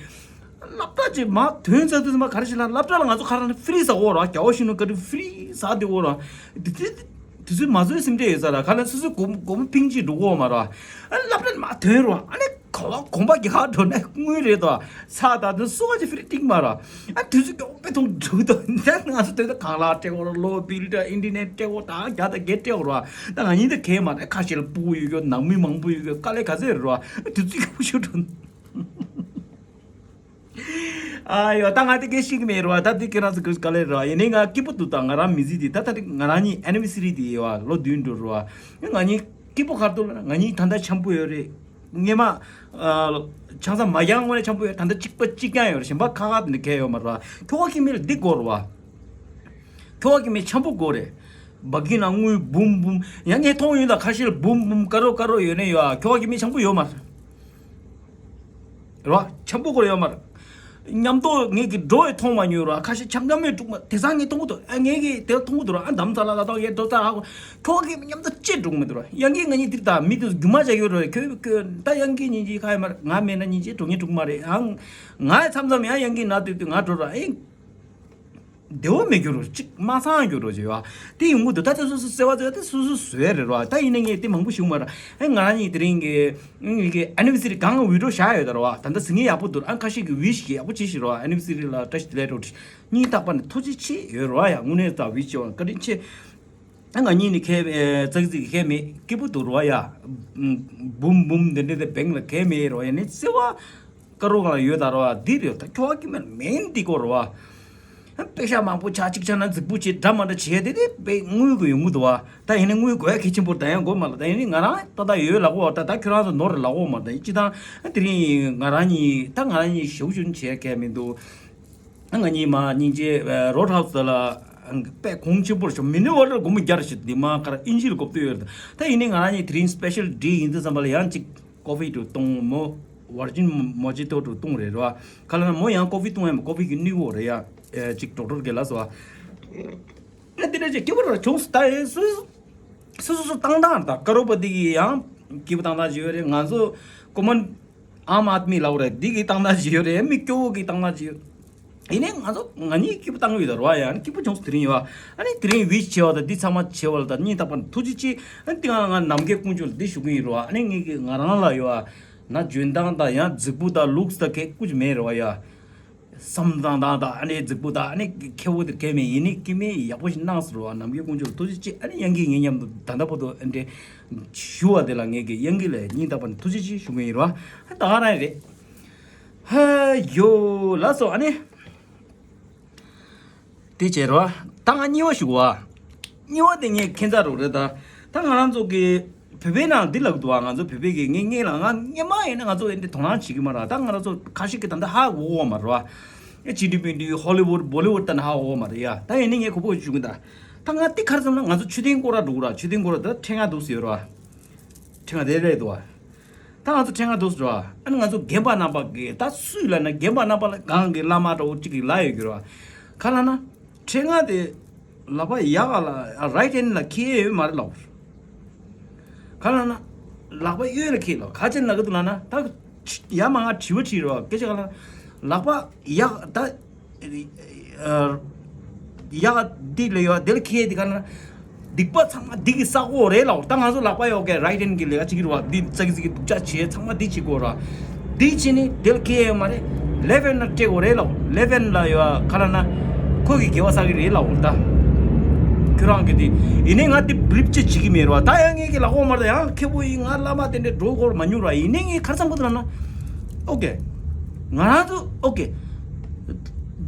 སློབ་གྲྭ་ཅིག་མ་ཐོན་ཚར་དུས་ཙམ་པ་ག་རེ་ཞིག་ལ། སློབ་གྲྭ་ལ་ང་ཚོ་ཁ་རང་ནས་ཧྥི་རི་ཟ་གོ་ར། རྒྱ་བོ་ཞིག་ནང་ག་དུས་ཧྥི་རི་ཟ་དེ་གོ་ར། དེ་དེ་དེ་ཚོའི་མ་བཟོད་སེམས་ཁྲལ་ཡོད་ས་ར། ཁ་ལ་སོ་སོའི་སྒོར་སྒོར་མོ་ཕིང་གཅིག་འགྲོ་གོ་མ་ར། ཨ་སློབ་གྲྭ་མ་ཐོན་ར། ཨ་ནི་གོམ་པ་གོམ་པ་རྒྱག་ག་འགྲོ་ན་དངུལ་རེད་དོ། ས་ད་དུ་སོ་ག་ཅིག་ཧྥི་རི་སྟེར་མ་ར། ཨ་དུས་ཚོད་མགྱོགས་པོ་ཐོང་འགྲོ་དོ། ད་ང་ཚོ་དོན་དུ་གང་ལ་སྤྲད་གོ་ར། གློག་བིལ་དང་ཨིན་ཊར་ནེཊ་སྤྲད་གོ་ད་རྒྱ་དང་རྒྱ་སྤྲད་གོ་ར། ད་ང་གཉིས་ད་གས་མ་ར། ཁ་ཤས་ལ་སྤུ་གུ་ཡོད་གི། ནང་མི་མང་པོ་ཡོད་གི། དཀའ་ལས་ག་ཚོད་ར། དུས་ཚོད་ཡག་པོ་ཞིག་འགྲོ། ཨ་ཡོ། ད་ང་དེ་སྐད་ཤེས་ཀྱི་མེད་རོ། ད་དེ་ཁྱེད་རང་ཚོ་ག་ལེར་རོ། ཡིན་ནའི་ང་སྐྱིད་པོ་འདུག་ད་ང་རང་མི་ཚེ་འདི་ད་ད་ང་རང་གཉིས་ཨེ་ནི་བར་སི་རི་འདི་ཡོད་ལོ་བདུན་འགྲོ་རོ། ང་གཉིས་སྐྱིད་པོ་ག་རེ་འདུག་ལབ་ན། ང་གཉིས་ད་ལྟ་འཆམ་པོ་ཡོད་རེད། སྔས་མ་ཨ་ཆང་ས་མ་རྐྱང་དངོས་གནས་འཆམ་པོ་ཡོད། ད་ལྟ་གཅིག་པ་གཅིག་རྐྱང་ཡོད་རེད། གཞན་པ་ཁ་ཁ་དེ་འདྲ་གས་ཡོད་མ་རེད་བ། ཁྱོ་ག་གི་མི་ལ་འདི་དགོས་རེད་བ། ཁྱོ་ག་གི་མི་འཆམ་པོ་དགོས་རེད། སྦ་གི་ན་དངུལ་འབུམ་འབུམ། ཡང་ངས་མཐོང་ཡོད་ད། ཁ་ཤས་ལ་འབུམ་འབུམ་ཀ་རོ་ཀ་རོ་ཡོད་ནས་ཡོད། ཁྱོ་ག་གི་མི་འཆམ་པོ་ཡོད་མ་རེད། རོ། འཆམ་པོ་སྐོར་ཡོད་མ་རེད། མཉམ་དུ་ངེད་ཀྱི་འགྲོ་བའི་མཐོང་མ་མྱོང་རོ། ཁ་ཤས་འཆམ་འཆམ་མེད་འགྲོ་མ། དེང་སང་ངས་མཐོང་གི་འདུག་ཨ་ངེད་ཀྱི་དེ་མཐོང་གི་འདུག་རོ། ཨ་འདམ་ས་ལ་ལ་ཏོག་ཡེ་འགྲོ་ས་ཧ་གོ། ཁྱོ་ག་གི་མཉམ་དུ་ཅི་འགྲོ་གི་མི་འདུག་རོ། ཡང་གི་ང་གཉིས་འདིར་ད་མི་དེ་རྒྱུ་མ་བྱ་ཡོད་རོ། ཁྱོད་ཁྱོད་ད་ཡང་གི་ཉིན་གཅིག་ཁ་ཡ་མ་རེད། ང་མེད་ན་ཉིན་གཅིག་འགྲོ་ངེས་འགྲོ་གི་མ་རེད། ཨང་། ང་མཚམས་མཚམས་ཡང་ཡང་གི་ན་དུས་དུས་ང་འགྲོ་རོ། ཨེ། བདེ་བོ་མེད་རྒྱུ་རོ། གཅིག་མ་ཚང་རྒྱུ་རོ་ཅེས་པ། དེ་ཡོང་གི་འདུག་ད་དེ་སོ་སོ་བརྩེ་བ་བརྩེ་བ་དེ་སོ་སོ་བཟོས་རེད་རོ། ད་ཡིན་ན་ངས་དེ་མང་པོ་ཞུ་མ་ར། ཨེ་ང་རང་གཉིས་དེ་རིང་གི་ངེད་ཀྱི་ཨེ་ནི་བར་སི་རི་གང་བི་ཌི་ཡོ་བཞག་ཡོད་ད་རོ། ད་ལྟ་ཟིང་ངེ་ཡག་པོ་འདུག་ཨ་ཁ་ཤས་ཀྱི་ཝི་ཤི་ཡག་པོ་བྱེད་ཤིག་རོ། ཨེ་ནི་བར་སི་རི་ལ་བཀྲ་ཤིས་བདེ་ལེགས་འགྲོ་གི། སྙིང་ཐག་པ་ནས་ཐུགས་རྗེ་ཆེ་ཡོད་རོ། ཡ་དངོས་གནས་ད་ཝི་ཤི་ཡོད་བཀའ་དྲིན་ཆེ། ཨ་ང་གཉིས་ནི་ཁེ་ཙག་ཙིག་ཁེ་མེད། སྐྱིད་པོ་འདུག་རོ་ཡ། འབུམ་འབུམ་འདི་འདྲ་དེ་བེང་ལ་ཁེ་མེད་རོ། ཡ་ནི་བརྩེ་བ། ཀ་རོ་ག་ལ་ཡོད་ད་རོ། འདི་རེད་ད། ཁྱོ་ག་གི་མེད་མེད་འདི་སྐོར་རོ། ཨ་པེ་ཤ་མང་པོ་ཆག་གཅིག་ཆག་ན་རྫིག་པོ་བྱེད། འདྲ་མ་འདྲ་བྱེད་དེ་དེ་པེ་དངུལ་དགོས་ཡོང་གི་འདུག་བ། ད་ཡིན་ན་དངུལ་དགོས་ཡ་གལ་ཆེན་པོ་ད་ཡང་དགོས་མ་ལ། ད་ཡིན་ན་ང་རང་ད་ད་ཡོད་ལ་གོ། ད་ད་ཁྱོད་རང་ཚོ་ནོར་ལ་གོ་མ། ད་ཡིན་ཅི་དང་དེ་རིང་ང་རང་གཉིས་ད་ང་རང་གཉིས་ཞུ་ཞུ་བྱེད་མཁན་མི་འདུག་ང་གཉིས་མ་སྙིང་རྗེ་རོ་ཌི་ཧའུ་སི་ལ་དཔེ་གོང་ཆེན་པོར་བྱུང་། མི་ནི་ཝ་ཊར་སྒོར་མོ་བརྒྱ་རེ་ཞིག་འདི་མ་ཁར་ཨིན་ཇི་ལ་གོ་བསྡད་ཡོད་རེད། ད་ཡིན་ནའི་ང་རང་གཉིས་དེ་རིང་སི་པེ་ཤལ་ཌེ་ཡིན་དུས་ཙམ་པ་ལ་ཡང་ཅིག་ཀོ་ཕི་འདྲ་བཏུང་། མོ་ཝར་ཇིན་མོ་ཇི་ཏོ་འདྲ་བཏུང་རེད་རོ། ག་ལ་ན་མོ་ཡང་ཀོ་ཕི་བཏུང་ཡ་མ་ཀོ་ཕི་གི་ནུས་པ་རེད་ཡ། ཅིག་ཌོག་ཊར་གི་ལ་སོ། ཨ་དེ་འདྲ་ཅིག་སྐྱིད་པོ་ར་བྱུང་སོང་། ད་སུ་སོ་སོ་སོ་བཏང་སྟངས་རེད། ད་ཀ་རོ་པ་ཏི་གི་ཡང་སྐྱིད་པོ་བཏང་སྟངས་ཅིག་ཡོད་རེད། ང་ཚོ་ཀོ་མན་ཨམ་ཨཱད་མི་ལབ་རེད། འདི་གི་བཏང་སྟངས་ཅིག་ཡོད་རེད། མི་སྐྱོ་བོ་གི་བཏང་སྟངས་ཅིག་ཡོད། ཡིན་ནའི་ང་ཚོ་ང་གཉིས་སྐྱིད་པོ་བཏང་གི་ཡོད་ད་རོ། ཡང་སྐྱིད་པོ་བྱུང་སོང་དེ་རིང་ཡོད། ཨ་ནི་དེ་རིང་ཝི་ཤི་བྱེད་པ་དང་འདི་ཚང་མ་བྱེད་པ་ལ་ད་སྙིང་ཐག་པ་ནས་ཐུགས་རྗེ་ཆེ། ཨ་ནི་དེ་ང་ང་ནམ་མཁའི་དཀོན་མཆོག་ལ་འདི་ཞུ་གི་ཡིན་རོ། ཨ་ནི་ངས་ཀྱི་ང་རང་ལ་ཡོད་ན་འཇོན་ཐང་དང་ཡང་རྫིག་པོ་དང་ལུགས་དང་གལ་ཁུ་ཅིག་མེད་རོ་ཡ། བསམ་སྟངས་དང་དང་ཨ་ནི་རྫིག་པོ་དང་ཨ་ནི་ཁེ་བོ་དེ་གལ་མེད། ཡིན་ནི་སྐྱེ་དམན་ཡག་པོ་ཞིག་གནང་ཟེར་བ། ནམ་མཁའི་དཀོན་མཆོག་ལ་ཐུགས་རྗེ་ཆེ། ཨ་ནི་དབྱངས་སྐྱིད་ངའི་མཉམ་དུ་ད་ལྟ་བར་དུ་ཨ་འདྲས་ཞུ་བ་དེ་ལ་ངས་ཀྱི་དབྱངས་སྐྱིད་ལ་སྙིང་ཐག་པ་ནས་ཐུགས་རྗེ་ཆེ་ཞུ་གི་ཡིན་རོ། ད་ག་རང་རེད། ཧ་ཡོ་ལགས་སོ། ཨ་ནི་དེ་བྱས་རོ། ད་ང་གཉིས་པ་ཞུ་བ། གཉིས་པ་དེ་ངས་ཁྱད་མཚར་རོ་རེད། ད་ད་ང་རང་ཚོ་གི་བོད་པའི་ནང་འདི་ལབ་འདུག་བ། ང་ཚོ་བོད་པའི་གི་ངས་ངས་ལ་ང་སྔོན་མ་ཡིན་ན་ང་ཚོ་འདི་དོ་སྣང་བྱེད་ཀྱི་མ་རེད། ད་ང་རང་ཚོ་ཁ་ཤས་ཀྱི་ད་ལྟ་ཧ་གོ་གོ་མ་རེད་བ། ཨེ་ཅི་འདྲ་མི་འདྲ་ཧོ་ལི་ཝུད་བོ་ལི་ཝུད་ད་ན་ཧ་གོ་གོ་མ་རེད་ཡ། ད་ཡིན་ནི་ངས་གོ་བོ་ཞུ་གི། ད་ད་ང་འདི་ག་རེ་བསམ་ན། ང་ཚོ་མཆོད་རྟེན་སྐོར་ར་འགྲོ་གི་ར། མཆོད་རྟེན་སྐོར་ར་ད་ཕྲེང་བ་འདུག་ཟེར་ར། ཕྲེང་བ་དེ་རེད་འདུག་བ། ད་ང་ཚོ་ཕྲེང་བ་འདུག་ཟེར་བ། ཨ་ནི་ང་ཚོ་རྒན་པ་རྣམ་པ་གི་ད་སུས་ལབ་ན། རྒན་པ་རྣམ་པ་ལ་གང་གི་བླ་མ་འདྲ་བོ་གཅིག་གིས་ལབ་ཡོད་ཀྱི་ར་བ། ག་ལབ་ན། ཕྲེང་བ་དེ་ལག་པ་ཡག་ལ་རའིཊ་ཧེན་ལ་འཁྱེར་ཡོད་མ་རེད་ལབ། ག་ལབ་ན། ལག་པ་གཡས་ལ་འཁྱེར་ལབ། ག་ཅི་ལབ་གི་འདུག་ལབ་ན། ད་ཡ་མ་ང་དྲི་བ་དྲིས་ར་བ། སྐད་ཆ་ག་ལབ་ན། ལག་པ་ཡག་ད་ཡག་འདི་ལ་ཡོད་དེ་ལ་ཁེལ་དེ་ག་ན། སྡིག་པ་ཚང་མ་འདི་གིས་བསགས་ཀྱི་ཡོད་རེད་ལབ། ད་ང་ཚོ་ལག་པ་ཡོད་ཀྱི་རའིཊ་ཧེན་གྱི་ལས་ཀ་བྱེད་ཀྱི་རེད་བ། འདི་ཙག་གི་ཙག་གི་སྡུག་ཅག་བྱེད་ཚང་མ་འདི་བྱེད་ཀྱི་ཡོད་རེད་བ། འདི་བྱེད་ནི་དེ་ལ་ཁེལ་ཡོད་མ་རེད། ལེཕཊ་ཧེན་ལ་སྤྲད་དགོས་རེད་ལབ། ལེཕཊ་ཧེན་ལ་ཡོད་ག་ལབ་ན། ཁོ་གིས་དགེ་བ་བསགས་ཀྱི་རེད་ལབ། ད་ཁྱོད་རང་གི་དེ་ཡིན་ནི་ང་དེ་བློ་ཕམ་བྱེད་ཀྱི་མེད་རེད་བ། ད་ཡང་ངས་ཀྱི་ལབ་ཀྱི་ཡོད་མ་རེད། ད་ཡང་ཁེ་པོ་ཡིན། ང་བླ་མ་དེ་འདྲ་འགྲོ་དགོས་མ་མྱོང་རེད་བ། ཡིན་ནི་ངས་ག་རེ་བསམ་གྱི་འདུག་ལབ་ན། ཨོ་ཀེ། ང་རང་ཚོ་ཨོ་ཀེ།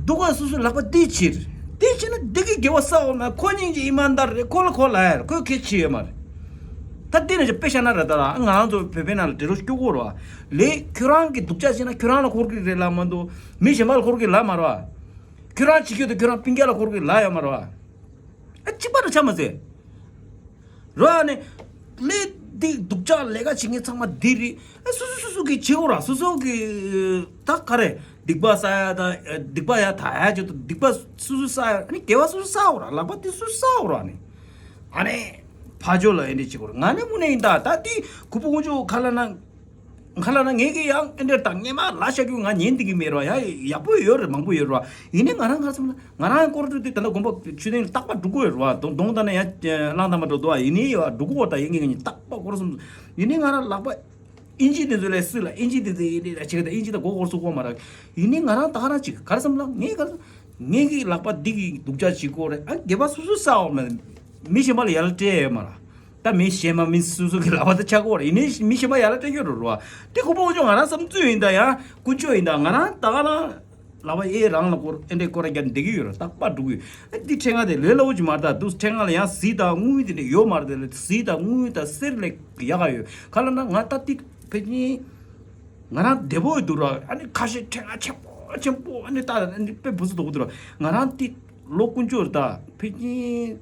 སྡུག་ག་སོ་སོའི་ལག་པ་འདི་ཕྱིར། འདི་ཕྱིར་ན་འདི་གི་དགེ་བ་བསགས་ཡོད་མ་རེད། ཁོ་སྙིང་རྗེ་ཨི་མན་དར་རེད། ཁོ་ལ་ཁོ་ལབ་ཡ་རེད། ཁོས་གལ་ཆེ་ཡོད་མ་རེད། ད་འདི་ནས་ཅིག་དཔེ་བཞག་ན་རེད། ད་ར་ང་རང་ཚོ་བོད་པའི་ནང་ལ་འདྲི་རོགས་སྐྱོ་གོ་རེད་བ། ལས་ཁྱོད་རང་གི་སྡུག་ཅག་བྱས་ན་ཁྱོད་རང་ལ་འཁོར་གི་རེད་ལབ་མ་གཏོགས་མི་གཞན་པ་ལ་འཁོར་གི་ལབ་མ་རེད་བ། ཁྱོད་རང་བྱེད་རྒྱུ་དེ་ཁྱོད་རང་སྤུན་ཀྱག་ལ་འཁོར་གི་ལབ་ཡོད་མ་རེད་བ། ཨ་གཅིག་པ་རུ་ཆ་མ་ཟད། རོ་ཨ་ནི། ལས་འདི་སྡུག་ཅག་ལས་ཀ་བྱེད་མཁན་ཚང་མ་འདི་རེད། ཨ་སོ་སོ་སོ་སོ་གི་བྱེད་དགོས་ར། སོ་སོ་གི་ད་ག་རེ། སྡིག་པ་བསགས་ཡ་ད་སྡིག་པ་ཡ་ད་ཡ་བྱེད་དུ། སྡིག་པ་སོ་སོ་བསགས་ཡ། ཨ་ནི་དགེ་བ་སོ་སོ་བསགས་དགོས་ར། ལག་པ་དེ་སོ་སོ་བསགས་དགོས་ར། ཨ་ནི། ཨ་ནི། ཕ་ཇོ་ལ་ཨེ་འདྲས་བྱེད་དགོས་ར། ང་ནི་དངོས་གནས་ཡིན་ད། ད་དེ་གུ་པོ་ཀུན་སྤྱོད་ག་ལབ་ན། ག་ལབ་ན་ངས་ཀྱི་ཡང་ཨེ་འདྲས་དང་སྔོན་མ་ལབ་བཞག་རྒྱུ་ང་ཉན་བསྡད་ཀྱི་མེད་ར། ཡ་ཡག་པོ་ཡོད་རེད། མང་པོ་ཡོད་ར། ཡིན་ནའི་ང་རང་ག་རེ་བསམ་ན། ང་རང་སྐོར་བྲོ་དེ་ད་ལྟ་དགོན་པ་མཆོད་རྟེན་ལ་རྟག་པར་འགྲོ་གི་ཡོད་རེད་བ། གདོང་གདོང་ད་ནས་ཡང་གླང་དར་མ་འགྲོ་འདུག་བ། ཡིན་ནའི་ཡོད་འགྲོ་གི་ཡོད། ད་ཡིན་གྱི་ངས་རྟག་པར་སྐོར་སོང་། ཡིན་ནའི་ང་རང་ལག་པ་ཨིན་ཇི་དེ་ཚོ་ལས་སྲིད་ལ་ཨིན་ཇི་དེ་ཚོ་ཡིན་ནའི་ད་ཆེ་གི་ད་ཨིན་ཇི་ད་གོ་སྐོར་སོང་གོ་མ་རེད། ཡིན་ནའི་ང་རང་ད་ག་རང་ཅིག་ག་རེ་བསམ་ལ། ངས་ག་རེ་བསམ། ངས་ཀྱི་ལག་པ་འདི་གི་སྡུག་ཅག་བྱེད་དགོས་རེད། ཨ་དགེ་བ་སོ་སོ་བསགས་འོ་མ། མི་གཞན་པ་ལ་ཡ་ལ་སྤྲད་ཡོད་མ་རེད། ད་མི་གཞན་མ་མི་སོ་སོ་གི་ལག་པ་ད་ཆག་གོ་རེད། ཡིན་ནའི་མི་གཞན་པ་ཡ་ལ་སྤྲད་ཡོད་རེད་རོ། དེ་ཁོ་པོ་ཅོ་ང་རང་བསམ་ཚུལ་ཡིན་ད། ཡང་ཀུན་སྤྱོད་ཡིན་ད། ང་རང་ད་ག་རང་ལག་པ་ཨེ་རང་ལ་སྐོར་ཨེ་འདྲས་སྐོར་ར་རྒྱབ་བསྡད་ཀྱི་ཡོད་རེད། རྟག་པར་འགྲོ་གི་ཡོད། ཨ་འདི་ཕྲེང་བ་དེ་ལོས་སླ་བོ་ཅིག་མ་རེད་ད། འདུག་ཕྲེང་བ་ལ་ཡང་གཟི་དང་དངུལ་དེ་འདྲས་ཡོད་མ་རེད། དེ་ལ་གཟི་དང་དངུལ་དང་གསེར་ལས་ཡག་ག་ཡོད་ག་ལབ་ན། ང་ད་འདི་ཕལ་ཆེར་ང་རང་བདེ་པོ་ཡོད་འདུག་ར། ཨ་ནི་ཁ་ཤས་ཕྲེང་བ་ཆེན་པོ་ཆེན་པོ་ཨ་ནི་ད་ཨ་ནི་དཔེ་བུ་ཚ་དོག་པོ་འདུག་ར། ང་རང་འདི་ལོ་ཀུན་སྤྱོད་རེད་ད། ཕལ་ཆེར།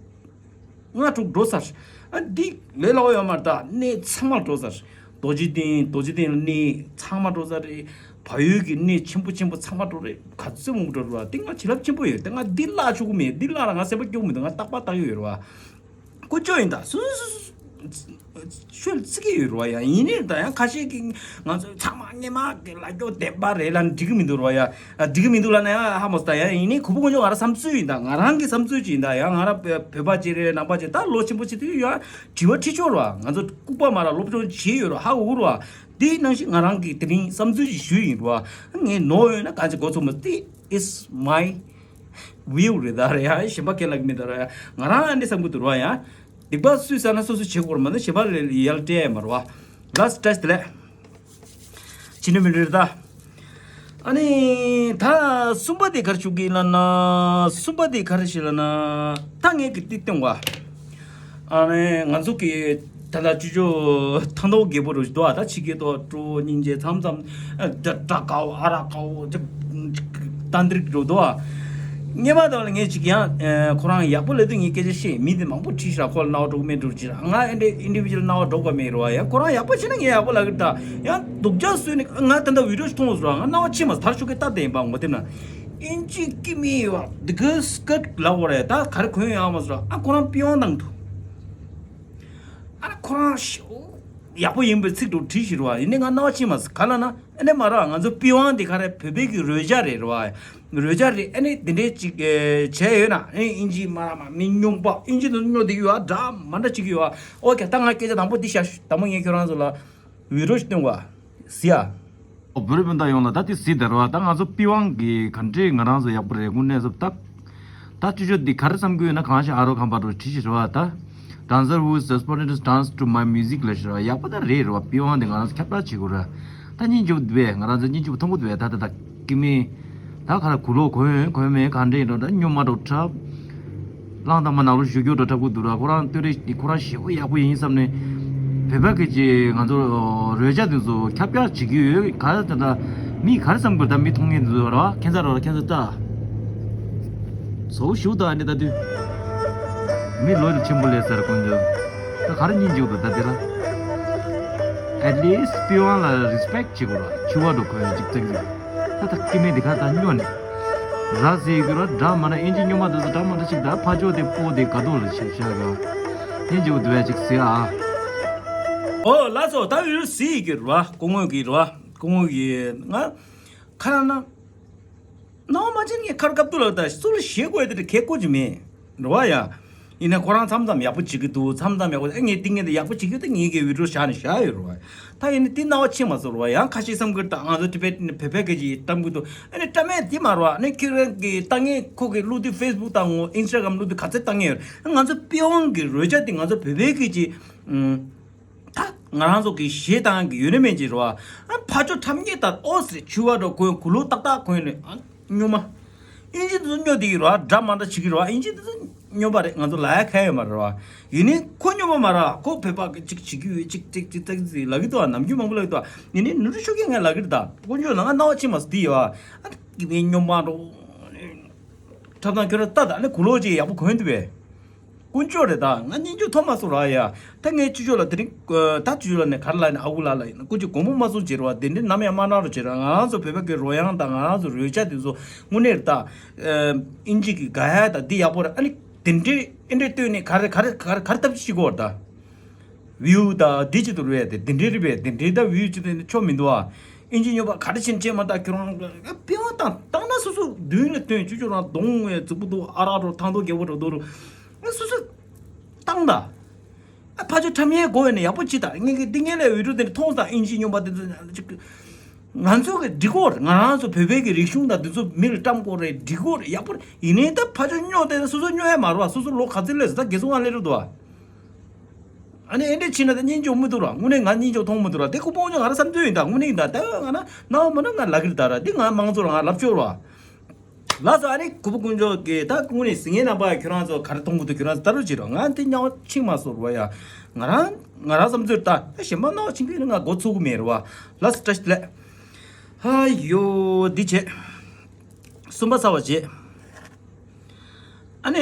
ལྔ་དྲུག་འགྲོ་ཚར། ཨ་འདི་ལས་སླ་བོ་ཡོད་མ་རེད་ད། གནས་ཚང་མ་འགྲོ་ཚར། རྡོ་རྗེ་གདན་རྡོ་རྗེ་གདན་ལ་གནས་ཚང་མ་འགྲོ་ཚར་རེད། བལ་ཡུལ་གྱི་གནས་ཆེན་པོ་ཆེན་པོ་ཚང་མ་འགྲོ་རེད། ག་ཚོད་མང་པོ་འགྲོ་རེད་བ། དེ་ང་བྱིན་རླབས་ཆེན་པོ་ཡོད། དེ་ང་འདི་བརླག་ཆོག་གི་མེད། འདི་བརླག་ལ་ང་སེམས་པ་སྐྱོ་གི་མི་འདུག་ང་རྟག་པར་བལྟ་གི་ཡོད་རེད་བ། ཀུན་སྤྱོད་ཡིན་ད། སུ་སུ་སུ་སུ་ཤོད་ཚིག་གི་ཡོད་རེད་བ་ཡ། ཡིན་ནའི་ད་ཡང་ཁ་ཤས་ཀྱིས་ང་ཚོ་ཚང་མ་སྔོན་མ་གི་ལ་སྐྱོ་བདེན་པ་རེད་ལབ་ན་འགྲིག་གི་མི་འདུག་རེད་བ་ཡ། ཨ་འགྲིག་གི་མི་འདུག་ལབ་ན་ཡང་ཧ་མ་སོ་ད་ཡ། ཡིན་ནའི་ཁོ་བོ་ཁོ་ཚོ་ང་རང་བསམ་ཚུལ་ཡིན་ད། ང་རང་གི་བསམ་ཚུལ་ཅིག་ཡིན་ད་ཡ། ང་རང་བོད་པ་ཅིག་རེད། ནང་པ་ཅིག་ད་ལོ་ཆེན་པོ་ཅིག་དུས་ཡོད་དྲི་བ་དྲིས་ཆོག་རེད་བ། ང་ཚོ་ལྐུགས་པ་མ་ར་སློབ་སྦྱོང་བྱས་ཡོད་རེད། ཧ་གོ་གི་རེད་བ། དེ་ནང་བཞིན་ང་རང་གི་དེ་རིང་བསམ་ཚུལ་ཅིག་ཞུས་ཡིན་རེད་བ། ངས་ནོར་ཡོད་ན་གང་ཅི་མགོ་ཚོས་མ། དེ་is my view རེད་ད་རེད་ཡ། གཞན་པ་ཁས་ལེན་གི་མེད་ད་རེད་ཡ། ང་རང་ཨ་འདྲས་བསམ་གི་འདུག་རེད་བ་ཡ། སྡིག་པ་སུས་བསགས་ན་སོ་སོས་བྱེད་དགོས་རེད། མ་ནི་གཞན་པ་ལ་ཡ་ལ་སྤྲད་ཡ་མ་རེད་བ། ལགས་སོ་བཀྲ་ཤིས་བདེ་ལེགས། ཕྱི་ནས་མི་འགྲོ་རེད་ད། ཨ་ནི་ད་གསུམ་པ་དེ་ག་རེ་ཞུ་གི་ལབ་ན། གསུམ་པ་དེ་ག་རེ་ཞིག་ལབ་ན། ད་ངས་ཀྱི་ཏིག་སྟོན་བ། ཨ་ནི་ང་ཚོ་གི་ད་ལྟ་ཅོ་ཅོ་ཐང་ཐོག་རྒད་པོ་རུ་འདུག་ཨ། ད་ཕྱི་རྒྱལ་ཐོག་སྤྲོ་སྙིང་རྗེ་མཚམས་མཚམས་ཨ་ད་དགྲ་དགའ་བོ་ཨ་རག་དགའ་བོ་ད་ཏན་ཏིག་འགྲོ་འདུག་ཨ། སྔོན་མ་དང་ལ་ངས་ཅིག་ཡང་ཨ་ཁོ་རང་ཡག་པོ་ལབ་དུས་ངས་སྐད་ཆ་བཤད། མི་དེ་མང་པོ་དྲིས་ཤག་ཁོ་ལ་རྣ་བ་འགྲོ་གི་མེད་འགྲོ་ཅི་ར། ང་ཨེ་འདྲས་ཨིན་ཌི་བི་ཇུ་ཨལ་རྣ་བ་འགྲོ་གི་མེད་རེད་བ་ཡ། ཁོ་རང་ཡག་པོ་བྱས་ན་ངས་ཡག་པོ་ལབ་གི་རེད་ད། ཡང་སྡུག་ཅག་བཟོས་ནས་ང་ད་ལྟ་བི་ཌིའོ་ཞིག་མཐོང་སོང་ར། ང་རྣ་བ་ཕྱིན་མ་སོང་། ད་ཤོག་གི་ལྟ་བསྡད་ཡིན་པ་ངོ་དེབ་ན། ཨིན་ཇི་སྐད་མི་ཡོད་བ། འདི་གི་སྐད་ལབ་དགོས་རེད། ད་ག་རེ་གོན་ཡོང་མ་སོང་ར། ཨ་ཁོ་རང་པི་ཝང་བཏང་འདུག་ཨ་ཁོ་རང་ཤོ་ཡག་པོ་ཡིན་པའི་ཚིག་འགྲོ་བྲིས་ཤིག་རེད་བ། ཡིན་ནའི་ང་རྣ་བ་ཕྱིན་མ་སོང་། ག་ལབ་ན་ཨ་ནི་མ་ར་ང་ཚོ་པི་ཝང་འདི་ག་རེ་བོད་པའི་གི་རོལ་ཆ་རེད་རེད་བ། རོལ་ཆ་རེད། ཨ་ནི་འདི་འདྲའི་ཅིག་ཨེ་བྱས་ཡོད་ན་ཨ་ནི་ཨིན་ཇི་མ་ར་མ་མི་སྨྱོན་པ་ཨིན་ཇི་དང་སྨྱོ་འདི་ཡོད་ཨ། འདྲ་མ་འདྲ་ཅིག་ཡོད་ཨ། ཨོ་ཁེ། ད་ང་སྐད་ཆ་དང་པོ་འདི་བཤད། དང་པོ་ངས་ཁྱོད་རང་ཚོ་ལ་བི་ཌིའོ་ཞིག་སྟོན་བ་ཟི་ཨ། བོད་རིགས་སྤུན་ཟླ་ཡོངས་ལ་ད་དེ་གཟིགས་དེ་རེད་བ། ད་ང་ཚོ་པི་ཝང་གི་ག་འདྲས་ང་རང་ཚོ་ཡག་པོ་རེད། དངོས་གནས་ཚོ་ད་ད་ཅོ་ཅོ་འདི་ག་རེ་བསམ་གྱི་ཡོད་ན། གང་ཞིག་ཨ་རོ་ཁམ་པ་རོ་བྲིས་ཤིག་རེད་བ། ད་Dancer who is responsible dance to my music ལབ་ཤིག་རེད་བ། ཡག་པོ་ད་རེད་རེད་བ། པི་ཝང་འདི་ང་རང་ཚོ་ཁྱབ་བསྒྲགས་བྱེད་དགོས་རེད། ད་སྙིང་རྗེ་པོ་འདུག་བས། ང་རང་ཚོ་སྙིང་རྗེ་པོ་མཐོང་གི་འདུག་བས། ད་ད་ད་ཀི་མེ་ད་ག་ར་གུ་ལོ་གོན་གོན་མེད་ག་འདྲས་ཡིན་འགྲོ། ད་སྨྱོན་མ་འགྲོ་འཁྲབ། གླང་དར་མ་ནང་ལོགས་བཞུགས་རྒྱུ་འདྲ་འཁྲབ་གི་འདུག་ར། ཁོ་རང་སྟོད་རེད། ཁོ་རང་ཞེ་པོ་ཡག་པོ་ཡིན་བསམ་ནས། བོད་པ་གི་ཅིག་ང་ཚོ་རོལ་ཆ་དེ་ཚོ་ཁྱབ་བསྒྲགས་བྱེད་ཀྱི་ཡོད། ག་རེ་ད་ད་མི་ག་རེ་བསམ་གི་ད་མི་མཐོང་མཁན་དེ་ཚོ་ར། ཁྱེད་ཚོ་ར་ཁྱེད་ཚོ་ལྟ། ཚོ་ཞུ་ད་ནི་ད་དུས་མི་ལོ་ཆེན་པོ་ལས་ཟེར་དཀོན་མཆོག་ད་ག་རེ་སྙིང་རྗེ་པོ་འདུག་ད་དེ་ལ། At least པི་ཝང་ལ་respect བྱེད་དགོས་ར། ཕྱུ་པ་འགྲོ་གོན་ཅིག་ཙག་ཙིག་ད་ད་ཀི་མེ་འདི་ག་ད་སྨྱོ་ནས་ར་ཟེར་གི་ར། འདྲ་མ་འདྲ་ཨིན་ཇི་སྨྱོན་མ་འདི་ཚོ་འདྲ་མ་འདྲ་ཞིག་ད་ཕ་ཇོ་དེ་པོ་དེ་ག་དོ་ལ་ཞིག་བྱ་ག་ཨིན་ཇི་འུ་དུ་བས་ཅིག་ཟེར་ཨ། ཨོ་ལགས་སོ། ད་ཡུལ་ཟིག་གི་ར་སྐུ་ངོ་གི་ར་སྐུ་ངོ་གི་ང་ཁ་ན་ན་ནའོ་མ་ཅན་ངས་ཁར་སྐབས་དུ་ལ་ད་སུ་ལ་ཞེད་དགོས་དེ་གལ་དགོས་ཀྱི་མེད་ར་བ་ཡ། ཡིན་ན་ཁོ་རང་མཚམས་མཚམས་ཡག་པོ་བྱེད་ཀྱི་འདུག་མཚམས་མཚམས་ཡག་པོ། ཨ་ངས་འདི་ངས་འདི་ཡག་པོ་བྱེད་ཀྱི་འདུག་ངས་ཀྱི་བི་ཌིའོ་བཞག་ནས་བཞག་ཡོད་རེད་བ། ད་ཡིན་ན་འདི་རྣ་བ་ཕྱིན་མ་སོང་རེད་བ། ཡང་ཁ་ཤས་བསམ་གྱི་རེད། ད་ང་ཚོ་ཊི་བེ་ཊན་བོད་པའི་སྐད་ཀྱི་གཏམ་གྱི་འདུག་ཨ་ནི་ཊ་མེད་འདི་མ་རེད་བ། ཨ་ནི་ཁྱེད་རང་གི་ལྟ་ངན་ཁོ་གི་བླུག་དུས། ཕེ་སི་བུག་དང་ཨིན་སི་ཊ་གྷ་རམ་བླུག་དུས་ག་ཚད་ལྟ་ངན་ཡོད། ང་ཚོ་པི་ཝང་གི་རོལ་ཆ་འདི་ང་ཚོ་བོད་པའི་སྐད་ཀྱི་ཨུམ། ད་ང་རང་ཚོ་གི་གཞས་བཏང་གི་ཡོད་ན་མེད་ཅིག་རེད་བ། ཨ་ཕ་ཇོ་ཁྲབ་ཉེས་ལྟར་ཨོ་ཟེར་ཕྱུ་པ་འདྲ་གོན། གུ་ལུ་ཏག་ཏག་གོན་ནས་ཨ་སྨྱོན་མ། ཨིན་ཇི་འདི་ཚོ་སྨྱོ་བསྡད་ཀྱི་རེད་བ། འདྲ་མ་འདྲ་བྱེད་ཀྱི་རེད་བ། ཨིན་ཇི་འདི་ཚོ་སྨྱོན་པ་རེད། ང་ཚོ་ལབ་ཡ་གང་ཡོད་མ་རེད་བ། ཡིན་ནའི་ཁོ་སྨྱོན་པ་མ་རེད་བ། ཁོ་བོད་པ་གི་ཅིག་བྱེད་ཀྱི་ཡོད་ཅིག་ཅིག་ཅིག་ཙག་ཙིག་ལབ་ཀྱི་འདུག་བ། ནམ་རྒྱུན་མང་པོ་ལབ་ཀྱི་འདུག་བ། ཡིན་ནའི་ནུ་རུ་ཤོ་ཀེ་ངས་ལབ་ཀྱི་རེད། ད་དཀོན་མཆོག་ལ་ང་རྣ་བ་ཕྱིན་མ་སོང་། འདི་ཡོད་བ། ཨ་ནི་སྨྱོན་མ་འགྲོ། ཁྲབ་དང་ཁྱོད་རང་ལྟ་ད། ཨ་ནི་གུ་ལུ་ཅིག་ཡག་པོ་གོན་འདུག་བས། དཀོན་མཆོག་རེད། ད་ང་སྙིང་རྗེ་མཐོང་མ་སོང་ར་ཡ། ད་ངས་ཅོ་ཅོ་ལ་དེ་རིང་ད་ཅོ་ཅོ་ལ་ནས་ག་རེ་ལབ་ནས། ཨ་ཁུ་ལགས་ལ་ཡིན་ན་སྐུ་མཁྱེན་དགོངས་པ་མ་ཚོམ་བྱེད་རོགས། དེ་འདྲའི་ནམ་ཡང་མ་གནང་རོགས་བྱེད་ར། ང་རང་ཚོ་བོད་པ་གི་རོལ་དབྱངས་དང་ང་རང་ཚོ་རོལ་ཆ་དེ་ཚོ་དངོས་གནས་རེད། ད་ཨིན་ཇི་གི་དགའ་ཡ་ད་འདི་ཡག་པོ་རེད། ཨ་ནི་དེ་འདྲའི་ཨེ་འདྲའི་བཏོན་ནས་ག་རེ་ག་རེ་ག་རེ་ག་རེ་ཐབས་ཤེས་བྱེད་དགོས་རེད་ད། བིའུ་ད་འདི་ཅི་འདུག་རེད་དེ། དེ་འདྲའི་རེད་པས། དེ་འདྲའི་ད་བིའུ་ཅི་འདུག་ཆོ་མི་འདུག་ཨ། ཨིན་ཇི་སྨྱོན་པ་ག་རེ་བྱེད་བྱེད་མ་ད། ཁྱོད་རང་པི་ཝང་བཏང་བཏང་ན་སོ་སོ་མདུན་ལ་སྟོན། ཅོ་ཅོ་རང་གདོང་བས་རྫིག་པོ་འདུག་ཨ་རག་འགྲོ། ཐང་ཐོག་རྒྱལ་པོ་འགྲོ་འདུག་རུ། ཨ་སོ་སོ་བཏང་ད། ཨ་ཕ་ཆོ་ཁྲམ་ཡས་གོ་ཡོད་ན་ཡག་པོ་ཅི་ད། ངས་ཀྱི་འདི་ངས་ལས་བི་ཌིའོ་དེ་འདྲ་མཐོང་ས། ཨིན་ཇི་སྨྱོན་པ་དེ་ཚོ་ཅིག་ང་ཚོ་གི་འགྲིག་གོ་རེད། ང་རང་ཚོ་བོད་པའི་གི་རིག་གཞུང་དང་དེ་ཚོ་མི་ལ་བཀྲམ་གོ་རེད། འགྲིག་གོ་རེད། ཡག་པོ་རེད། ཡིན་ནའི་ད་ཕ་ཆོ་སྨྱོ་དེ་སོ་སོ་སྨྱོ་ཡ་མ་རེད་བ། སོ་སོ་ལོ་ག་ཚོད་སླེབས་སོང་། ད་རྒས་སོང་ང་སླེབས་རེད་འདུག་བ། ཨ་ནི་ཨེ་འདྲས་ཕྱིན་ན་ད་སྙིང་རྗེ་མི་འདུག་ར། དངོས་གནས་ང་སྙིང་རྗེ་མཐོང་མི་འདུག་ར། དེ་ཁོ་པོ་ཉོ་ང་ར་བསམ་ཚུལ་ཡིན། ད་དངོས་གནས་ཡིན། ད་ད་ང་ན་ནའོ་མ་ན་ང་ལབ་ཀྱི་རེད། ད་ར་འདི་ང་མང་ཚོགས་ལ་ང་ལབ་ཆོག་ར། ལགས་སོ། ཨ་ནི་གུས་པ་དཀོན་མཆོག་གིས་ད་དངོས་གནས་གཟིགས་མཁན་རྣམ་པ་ཁྱོད་རང་ཚོ་ག་རེ་མཐོང་གི་འདུག་ཁྱོད་རང་ཚོ་ལྟ་རོགས་བྱེད་རོགས། ང་འདི་སྙིང་རྗེ་མ་སོང་ར་ཡ། ང་རང་ང་རང་བསམ་ཚུལ་ད་ད་གཞན་པ་ནའོ་ཕྱིན་པས་ན་ང་མགོ་ཚོད་ཀྱི་མེད་ར་བ། ལགས་སོ། བཀྲ་ཤིས་བདེ་ལེགས། ཧ་ཡོ་འདི་བྱས། གསུམ་པ་ཚར་བ་བྱས། ཨ་ནི།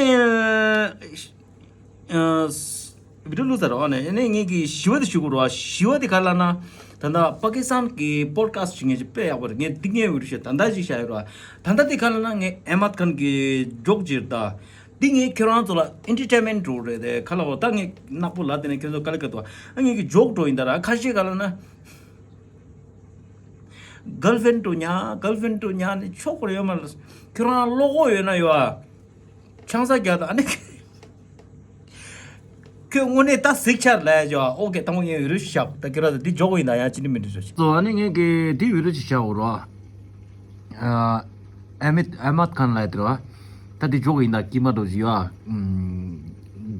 ཨ། བི་ཌིའོ་བླུགས་ཚར་རོགས་ནས། ཨ་ནི་ངས་ཀྱི་ཞི་བ་དེ་ཞུ་དགོས་རོགས། ཞི་བ་དེ་ག་ལ་ན། ད་ལྟ་པ་ཀི་སི་ཐན་གྱི་པོ་ཌི་ཁ་སི་ཊི་ཞིག་ངས་ཅིག་དཔེ་ཡག་པོ་རེད། ངས་འདི་ངས་བི་ཌིའོ་ཞིག་ད་ལྟ་ཅིག་བཞག་ཡོད་རོགས། ད་ལྟ་དེ་ག་ལ་ན་ངས་ཨེ་མད་ཁཱན་གྱི་ཇོག་ཅིག་རེད། ད་འདི་ངས་ཁྱོད་རང་ཚོ་ལ་ཨེན་ཊར་ཊེན་མེན་ཊི་འགྲོ་རེད་དེ་ག་ལ་འོ། ད་ངས་ནག་པོ་ལ་དེ་ནས་ཁྱོད་ཚོ་དཀའ་ལས་ཁག་འདུག་ཨ་ངས་ཀྱི་ཇོག་འགྲོ་ཡིན། ད་ར་ཁ་ཤས་ག་ལ་ན། གརལ་ཕྲེན་ཌི་འགྲོ་ཉག་གརལ་ཕྲེན་ཌི་འགྲོ་ཉག་ནི་ཆོག་གི་རེད་ཡོད་མ་རེད། ཁྱོད་རང་བློ་ཁོག་ཡོད་ན་ཡོད་ཨ། ཆང་ས་རྒྱག་དང་ཨ་ནི། ཁྱོད་དངོས་གནས་ད་གཟིགས་ཆར་ལ་ཡ་ཅོ། ཨོ་ཀེ། དང་པོ་ངས་བི་ཌིའོ་ཞིག་བཞག་ད་ཁྱོད་རང་ཚོ་འདི་འཇོག་གི་ཡིན། ད་ཡང་ཅི་ནི་མི་འདྲི་ཞོ་ཞིག་སོ་ཨ་ནི་ངས་ཀྱི་འདི་བི་ཌིའོ་ཞིག་བཞག་འོ་རོ། ཨ་མེད་ཨ་མད་ཁཱན་ལ་ཡ་དེ་རོ། ད་འདི་འཇོག་གི་ཡིན། ད་ཀི་མ་འགྲོ་ཞིག་ཡོད་ཨ།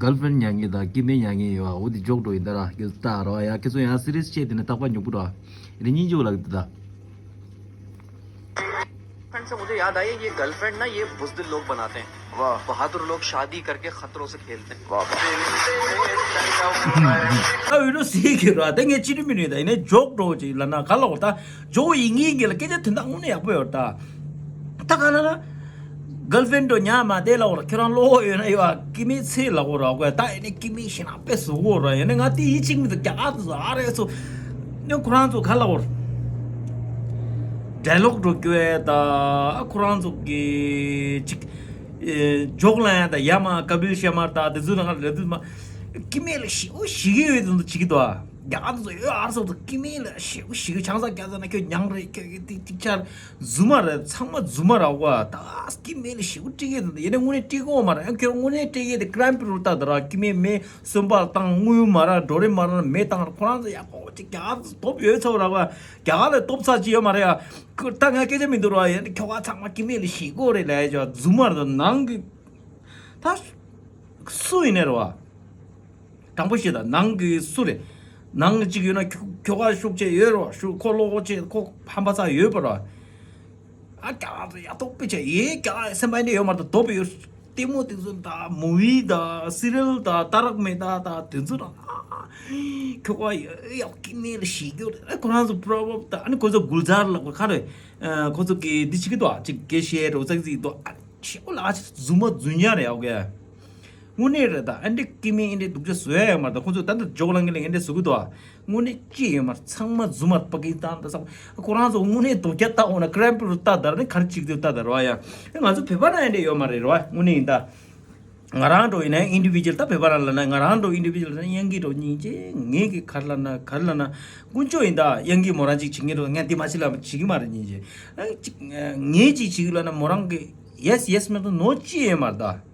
གརལ་ཕྲེན་ཌི་ཉག་ངེས་དང་ཀི་མེ་ཉག་ངེས་ཡོད་ཨ། འོ་འདི་འཇོག་འགྲོ་ཡིན། ད་ར་ཁྱོད་ཚོ་ལྟ་རོ་ཡ། ཁྱོད་ཚོ་ཡང་སི་རི་ཡས་ཆེ་དེ་ནི་རྟག་པར་ཉོ་པོ་རོ། རི་ཉིན་འཇོག་ལ་གི་ད། फ्रेंड से मुझे याद आई, ये गर्लफ्रेंड ना, ये बुजदिल लोग बनाते हैं। वाह। बहादुर लोग शादी करके खतरों से खेलते हैं। वाह, वाह। ད་འོས་ལོ་སི་གི་ར་ད་ངས་ཅི་རི་མི་རི་ད་ཡིན་ནའི་ཇོག་འགྲོ་ཅིག་ལ་ན་ག་ལ་འོ། ད་ཇོག་ཡིན་ངེས་གི་ལ་སྐད་ཆ་དོན་དག་དངོས་གནས་ཡག་པོ་ཡོད། ད་ད་ག་ལ་ན་གརལ་ཕྲེན་ཌི་འགྲོ་ཉག་མ་དེ་ལ་འོ་ར། ཁྱོད་རང་བློ་ཡོད་ན་ཡོད་ཨ། ཀི་མེ་ཚེ་ལ་འོ་ར་གོ། ད་ཡིན་ནའི་ཀི་མེ་ཤི་ན་དཔེ་བཟོ་གོ་ར། ཡིན་ནའི་ང་དེ་ཡིད་ཆེས་མི་འདུག་རྒྱ་གར་དུ་ཨ་རེ་སོ་ནི་ཁོ་རང་ཚོ་ག་ལ་འོ་ར། ཌའི་ལོག་འགྲོ་རྒྱུ་ཨེ་ད་ཁོ་རང་ཚོ་གི་ཅིག་ཨེ་ཇོག་ལ་ཡ་ད་ཡ་མ་ཀ་པིལ་ཤར་མ་ད་དེ་ཚོ་ནང་ལ་དུ་མ་ཀི་མེ་ལ་ཤི་འོ་ཤི་གི་ཡོད་དུ་ཅིག་གི་དོ་ཨ། རྒྱ་གར་དུ་ཡོད་ཨར་སོགས་དུ་སྐྱེ་དམན་ལ་ཞེ་པོ་ཞེ་གི་ཆང་ས་རྒྱ་ས་ན་ཁྱོད་མྱང་རེད། ཁྱོད་ཀྱི་ཏིག་ཏིག་ཆར་རྫུན་མ་རེད། ཚང་མ་རྫུན་མ་རེད་བ། ད་སྐྱེ་དམན་ལ་ཞེ་པོ་སྤྲད་ཀྱི་འདུག་ཡིན་ནའི་དངོས་གནས་སྤྲད་ཀྱི་ཡོད་མ་རེད། ཁྱོད་དངོས་གནས་སྤྲད་ཀྱི་དེ་ཀྲམ་པི་རུ་ལྟ་དུ་ར་སྐྱེ་དམན་མེ་སོན་པ་བཏང་དངུལ་མ་ར་འགྲོ་རེ་མ་ར་མེ་བཏང་ཁོ་རང་ཚོ་ཡག་པོ་ཅིག་རྒྱ་གར་དུ་སྟོབས་ཡོད་ཚོ་ར་བ། རྒྱ་གར་ལ་སྟོབས་ཚ་ཅི་ཡོད་མ་རེད་ཡ། ད་ང་སྐད་ཆ་མི་འདུག་ར་ཡ། ཁྱོ་ག་ཚང་མ་སྐྱེ་དམན་ལ་ཞེ་གི་རེད་ལ་ཡ། རྫུན་མ་རེད། ནང་གི་ད་སུ་ཡིན་ནའི་རེད་བ། དྲང་པོ་བཤད་ད་ནང་གི་སུ་རེད། ནང་གི་གཅིག་ཡོད་ན་ཁྱོ་ཁྱོ་ག་ཤུགས་ཆེ་ཡོད་རོ། ཤུགས་ཁོ་བློ་ཁོག་ཆེ་ཁོ་ཧམ་པ་ཚ་ཡོད་པ་རོ། ཨ་རྒྱ་གར་ཡ་ཐོག་པེ་ཆ་ཡེ་རྒྱ་གར་སེམས་པ་འདྲ་ཡོད་མ་རེད། དོ་པེ་ཡོད། ལྟད་མོ་དེ་ཚོ་ད་མུ་བི་ད་སི་རི་ཡལ་ད་ཏཱ་རག་མེ་ཏཱ་ད་དེ་ཚོ་ད་ཁྱོ་ག་ཡ་ཡ་སྐྱེ་དམན་ལ་ཞེ་གི་རེད། ཁོ་རང་ཚོ་པྲོ་བར་བ་ད་ཨ་ནི་ཁོ་ཚོ་གུལ་ཛར་ལ་ཁོ་ག་རེ་ཁོ་ཚོ་གི་འདི་བྱེད་ཀྱི་འདུག་ཨ་ཅིག་སྐད་བཤད་རོ་ཙག་ཙིག་འདུག་ཨ། ཞེ་པོ་ལ་ཨ་ཅིག་རྫུན་མ་རྫུན་ཉག་རེད་ཨོ་ཀེ། དངོས་གནས་རེད་ད། ཨ་འདྲ་སྐྱེ་དམན་ཨེ་འདྲ་སྡུག་ཅག་བཟོ་ཡ་ཡོད་མ་རེད་ད། ཁོ་ཚོས་ད་ལྟ་ཇོག་ལང་གི་ལ་ཨེ་འདྲ་བཟོ་གི་འདུག་ཨ། དངོས་གནས་ཅི་ཡོད་མ་རེད། ཚང་མ་རྫུན་མ་རེད། པ་ཀི་སི་ཐན་ད་ས་ཁོ་རང་ཚོ་དངོས་གནས་རྡོ་རྒྱ་ལྟ་འོང་ན་ཀྲམ་པི་རུ་ལྟ་ད་ར་ནི་ག་རེ་བྱེད་ཀྱི་འདུག་ལྟ་ད་ར་བ་ཡ། ཨེ་ང་ཚོ་བོད་པ་ན་ཨེ་འདྲ་ཡོད་མ་རེད་ར་བ། དངོས་གནས་ཡིན་ད། ང་རང་འགྲོ་ཡིན་ན་ཨིན་ཌི་བི་ཇུ་ཨལ། ད་བོད་པ་རང་ལ་ན་ང་རང་འགྲོ་ཨིན་ཌི་བི་ཇུ་ཨལ་ན་དབྱངས་སྐྱིད་འགྲོ་སྙིང་རྗེ། ངེད་ཀྱི་ག་རེ་ལབ་ན་ག་རེ་ལབ་ན་དཀོན་མཆོག་ཡིན་ད། དབྱངས་སྐྱིད་མོ་རང་ཅིག་བྱེད་ངེས་འགྲོ་ངས་འདི་མ་བྱེད་ལབ་བྱེད་ཀྱི་མ་རེད་སྙིང་རྗེ། ཨ་ཅིག་ངས་ཅིག་བྱེད་ཀྱི་ལབ་ན་མོ་རང་གི་ཡེ་སི་ཡེ་སི་མ་གཏོགས་ནོ་ཅི་ཡོད་མ་རེད་ད།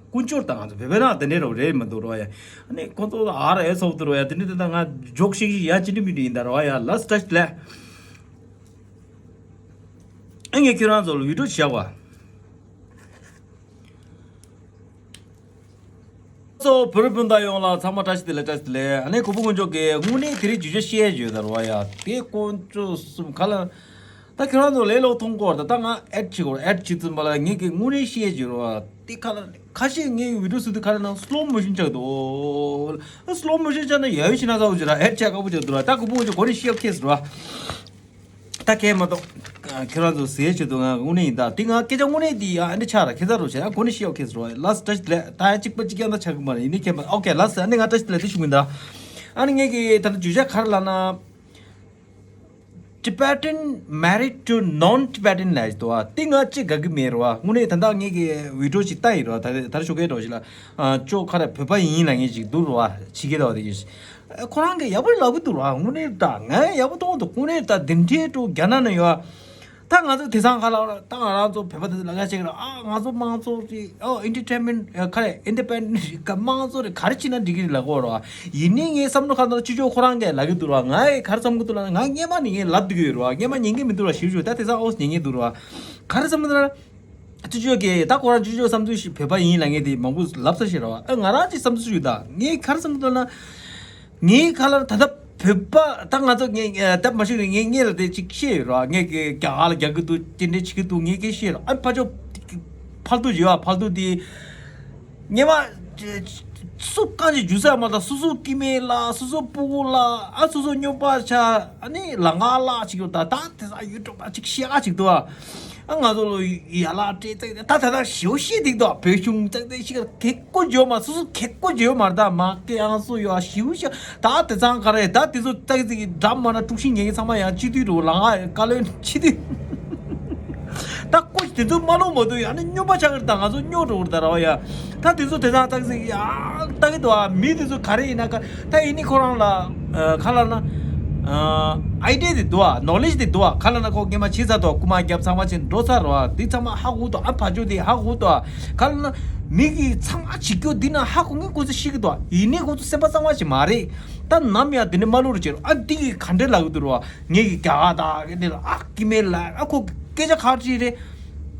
དཀོན་མཆོག་ད་ང་ཚོ་བོད་པའི་ནང་དེ་འདྲའི་རོ་རེད་མི་འདུག་རོ་ཡ། ཨ་ནི་ཁོ་ཚོ་ཨ་ར་ཨེ་ཚོགས་འདུག་རོ་ཡ། དེ་འདྲའི་དེ་ད་ང་འཇོག་ཤིག་ཤིག་ཡ་ཅི་འདྲ་མི་འདྲ་ཡིན་ད་རོ་ཡ། ལ་སི་ཊ་ཆི་ལེ། ཨ་ངས་ཁྱོད་རང་ཚོ་ལ་བི་ཌི་ཡོ་བཞག་པ། གཙོ་བོ་བོད་རིགས་སྤུན་ཟླ་ཡོངས་ལ་ཚང་མ་བཀྲ་ཤིས་བདེ་ལེགས། བཀྲ་ཤིས་བདེ་ལེགས། ཨ་ནི་གུས་པ་དཀོན་མཆོག་གིས་དངོས་གནས་དེ་རིང་བརྗོད་བྱ་བཤད་ཡོད་ད་རོ་ཡ། དེ་དཀོན་མཆོག་གསུམ་ག་ལ། ད་ཁྱོད་རང་ཚོ་ལས་སློབ་མཐོང་གོ་ད། ད་ང་ཨེཌ་བྱེད་དགོས། ཨེཌ་བྱེད་ཙམ་པ་ལ་ངེད་ཀྱི་དངོས་གནས་བཤད་ཡོད་རོ་ཡ། དེ་ག་ལ་ཁ་ཤས་ངའི་བི་ཌི་ཡོ་བཟོ་དུས་ག་ལ་ན་སི་ལོ་མོ་ཤན་ཆགས་འདུག་སི་ལོ་མོ་ཤན་ཆགས་ན་ཡ་ཡོད་ཤི་ན་ཚ་བོ་ཅིག་ར་ཨེཌ་བྱས་དཀའ་པོ་ཅིག་འདུག་ར། ད་གུས་པ་དཀོན་མཆོག་གོ་ནས་བཤད་ཡོད་ཁེ་སི་རོ་ཡ། ད་ཁྱེད་མ་གཏོགས་ཁྱེད་རང་ཚོ་ཟེར་བྱེད་དུ་ང་དངོས་གནས་ཡིན་ད། དེ་ང་སྐད་ཆ་དངོས་གནས་འདི་ཡ་ཨ་འདྲ་ཆགས་ར། ཁྱེད་ཚ་རུ་བྱས་ཨ་གོ་ནས་ཤེས་ཡོད་ཁེ་སི་རོ། ལ་སི་བཀྲ་ཤིས་བདེ་ལེགས། ད་ཡ་གཅིག་པ་གཅིག་རྐྱང་ད་ཆགས་གི་མ་རེད། ཡིན་ནའི་ཁྱེད་མ་ཨོ་ཀེ་ལ་སི་ཨ་ནི་ང་བཀྲ་ཤིས་བདེ་ལེགས་དེ་ཞུ་གི་ཡིན་ད། ཨ་ནི་ངས་ཀྱི་ད་ལྟ་བརྗོད་བྱ་ག་རེ་ལབ་ན། Tibetan married to non-Tibetan ལབ་ཡོད་དོ། དེ་ང་གཅིག་དགའ་གི་མེད་རོ། དངོས་གནས་ད་ལྟ་ངས་ཀྱི་བི་ཌི་ཡོ་ཞིག་བལྟས་ཡིན་རོ། ད་ད་རེས་ཞོགས་ཀས་འགྲོ་ཞིག་ལ་ཅོ་ཁ་ར་བོད་པ་ཡིན་ལབ་མཁན་ཞིག་འདུག་རོ། བྱེད་ཀྱི་འདུག་དེ་གི་ཁོ་རང་གིས་ཡག་པོ་ལབ་ཀྱི་འདུག་ར། དངོས་གནས་ད་ངས་ཡག་པོ་མཐོང་འདུག་དངོས་གནས་ད་དེ་འདྲའི་འགྲོ་རྒྱ་ནག་ནས་ཡོད། ད་ང་ཚོ་དེང་སང་ཁ་ལག་ད་ང་རང་ཚོ་བོད་པ་དེ་ཚོ་ལབ་ཡ་ཞིག་ར། ཨ་ང་ཚོ་དམངས་གཙོ་རེད། ཨོ་ཨེན་ཊར་ཊེན་མེན་ཊི་ཁ་རེ་ཨིན་ཌི་པེན་ཌེན་ཊི་དམངས་གཙོ་རེད། ག་རེ་བྱེད་ན་འགྲིག་གི་རེད་ལབ་ཀྱི་ཡོད་ར། ཡིན་ནའི་ངའི་བསམ་བློ་ཁ་ནང་སྤྱི་ཚོགས་ཁོ་རང་གིས་ལབ་ཀྱི་འདུག་ར། ང་ཡི་ག་རེ་བསམ་གྱི་འདུག་ལབ་ན་ང་སྔས་མ་ནས་ངས་ལབ་བསྡད་ཀྱི་ཡོད་ར། སྔས་མ་ཉན་གྱི་མི་འདུག་ར། ཞིབ་ཞིབ་ད་དེང་སང་ཨོ་ཉན་གྱི་འདུག་ར། ག་རེ་བསམ་གྱི་འདུག་ལབ་ན། སྤྱི་ཚོགས་ཀྱི་ད་ཁོ་རང་སྤྱི་ཚོགས་བསམ་ཚུལ་ཞིག་བོད་པ་ཡིན་ལབ་མཁན་དེ་མང་པོ་ལབ་ས་ཞིག་རེད་བ། ཨ་ང་རང་ཅིག་བསམ་ཚུལ་ཞིག་ད་ངས་ག་རེ་བསམ་ཚུལ་ལབ་ན། ངའི་ཁ་ལ་ད་ལྟ་བོད་པ་ད་ང་ཚོ་ངས་ད་མ་ཤི་ངས་ངས་ལ་དེ་ཅིག་བཤད་ཡོད་རེད་བ། ངས་ཀྱི་རྒྱ་གར་ལ་རྒྱག་གི་འདུག་དེ་འདྲས་བྱེད་ཀྱི་འདུག་ངས་ཀྱི་བཤད་རེད། ཨ་ཕ་ཆོ་ཕལ་དུ་ཡོད་བ། ཕལ་དུ་དེ་ངས་མ་སུ་གང་ཅིག་འཇུ་ས་མ་ད་སོ་སོ་སྐྱེ་དམན་ལ་སོ་སོ་སྤུ་གུ་ལ་ཨ་སོ་སོ་སྨྱོན་པ་ཆ་ཨ་ནི་ལ་ང་ལ་ཅིག་ཡོད་ད། ད་དེ་ས་ཡུ་ཊུབ་ལ་ཅིག་བཤད་ཨ་ཅིག་འདུག་བ། ཨ་ང་ཚོ་ལོ་ཡ་ལ་སྤྲད་ཙག་ད་ད་ད་ཞེའུ་ཤེས་འདུག་ད། བོད་གཞུང་ཙག་ཙག་ཤི་ཁ་ཁེ་ཀོ་འཇོ་མ་སོ་སོ་ཁེ་ཀོ་འཇོ་མ་ད་མ་ཀེ་ཨང་སོ་ཡོ་ཞེའུ་ཤ་ད་དེ་ཚང་ག་རེ་ད་དེ་ཚོ་ཙག་ཙག་གི་འདྲ་མ་ན་དཀྲུག་ཤིང་ཉན་གི་ཚང་མ་ཡང་སྤྱི་འཐུས་རུ་ལ་ང་བཀའ་བློན་སྤྱི་འཐུས་ད་ཀོ་དེ་ཚོ་མ་ལོ་མ་དུ་ཡང་ན་སྨྱོན་པ་ཆགས་གི་ད་ང་ཚོ་སྨྱོ་འགྲོ་གི་ད་ར་བ་ཡ། ད་དེ་ཚོ་དེ་ཚང་ཙག་ཙག་ཡ་ལྟ་གི་འདུག་ཨ། མི་དེ་ཚོ་ག་རེ་ཡིན་ན་ག་ད་ཡིན་ནི་ཁོ་རང་ལ་ཁ་ལ་ན་ཨའི་ཌི་ཡ་དེ་འདུག་ཨ། ནོ་ལེ་ཇི་དེ་འདུག་ཨ། ཁ་ལ་ན་ཁོ་སྔས་མ་བྱས་ཚར་འདུག་རྐུ་མ་རྒྱབ་ཚང་མ་བྱས་འགྲོ་ཚར་རོ་ཨ། དེ་ཚང་མ་ཧ་གོ་འདུག་ཨ། ཕ་ཇོ་དེ་ཧ་གོ་འདུག་ཨ། ཁ་ལ་ན་མི་གི་ཚང་མ་བྱེད་རྒྱུ་འདི་ན་ཧ་གོ་ངས་ཁོ་ཚོ་ཤི་གི་འདུག་ཨ། ཡིན་ནི་ཁོ་ཚོ་སེམས་པ་གཙང་མ་ཞིག་མ་རེད། ད་ནམ་ཡང་དེ་ནི་མ་ལོ་རུ་བྱེད་རོ་ཨ། འདི་གི་ག་འདྲས་ལབ་གི་འདུག་རོ་ཨ། ངས་གི་རྒྱ་གར་དང་གི་འདི་ལ་ཨ་སྐྱེ་དམན་ལ་ཨ་ཁོ་སྐད་ཆ་ཁག་ཅིག་རེད།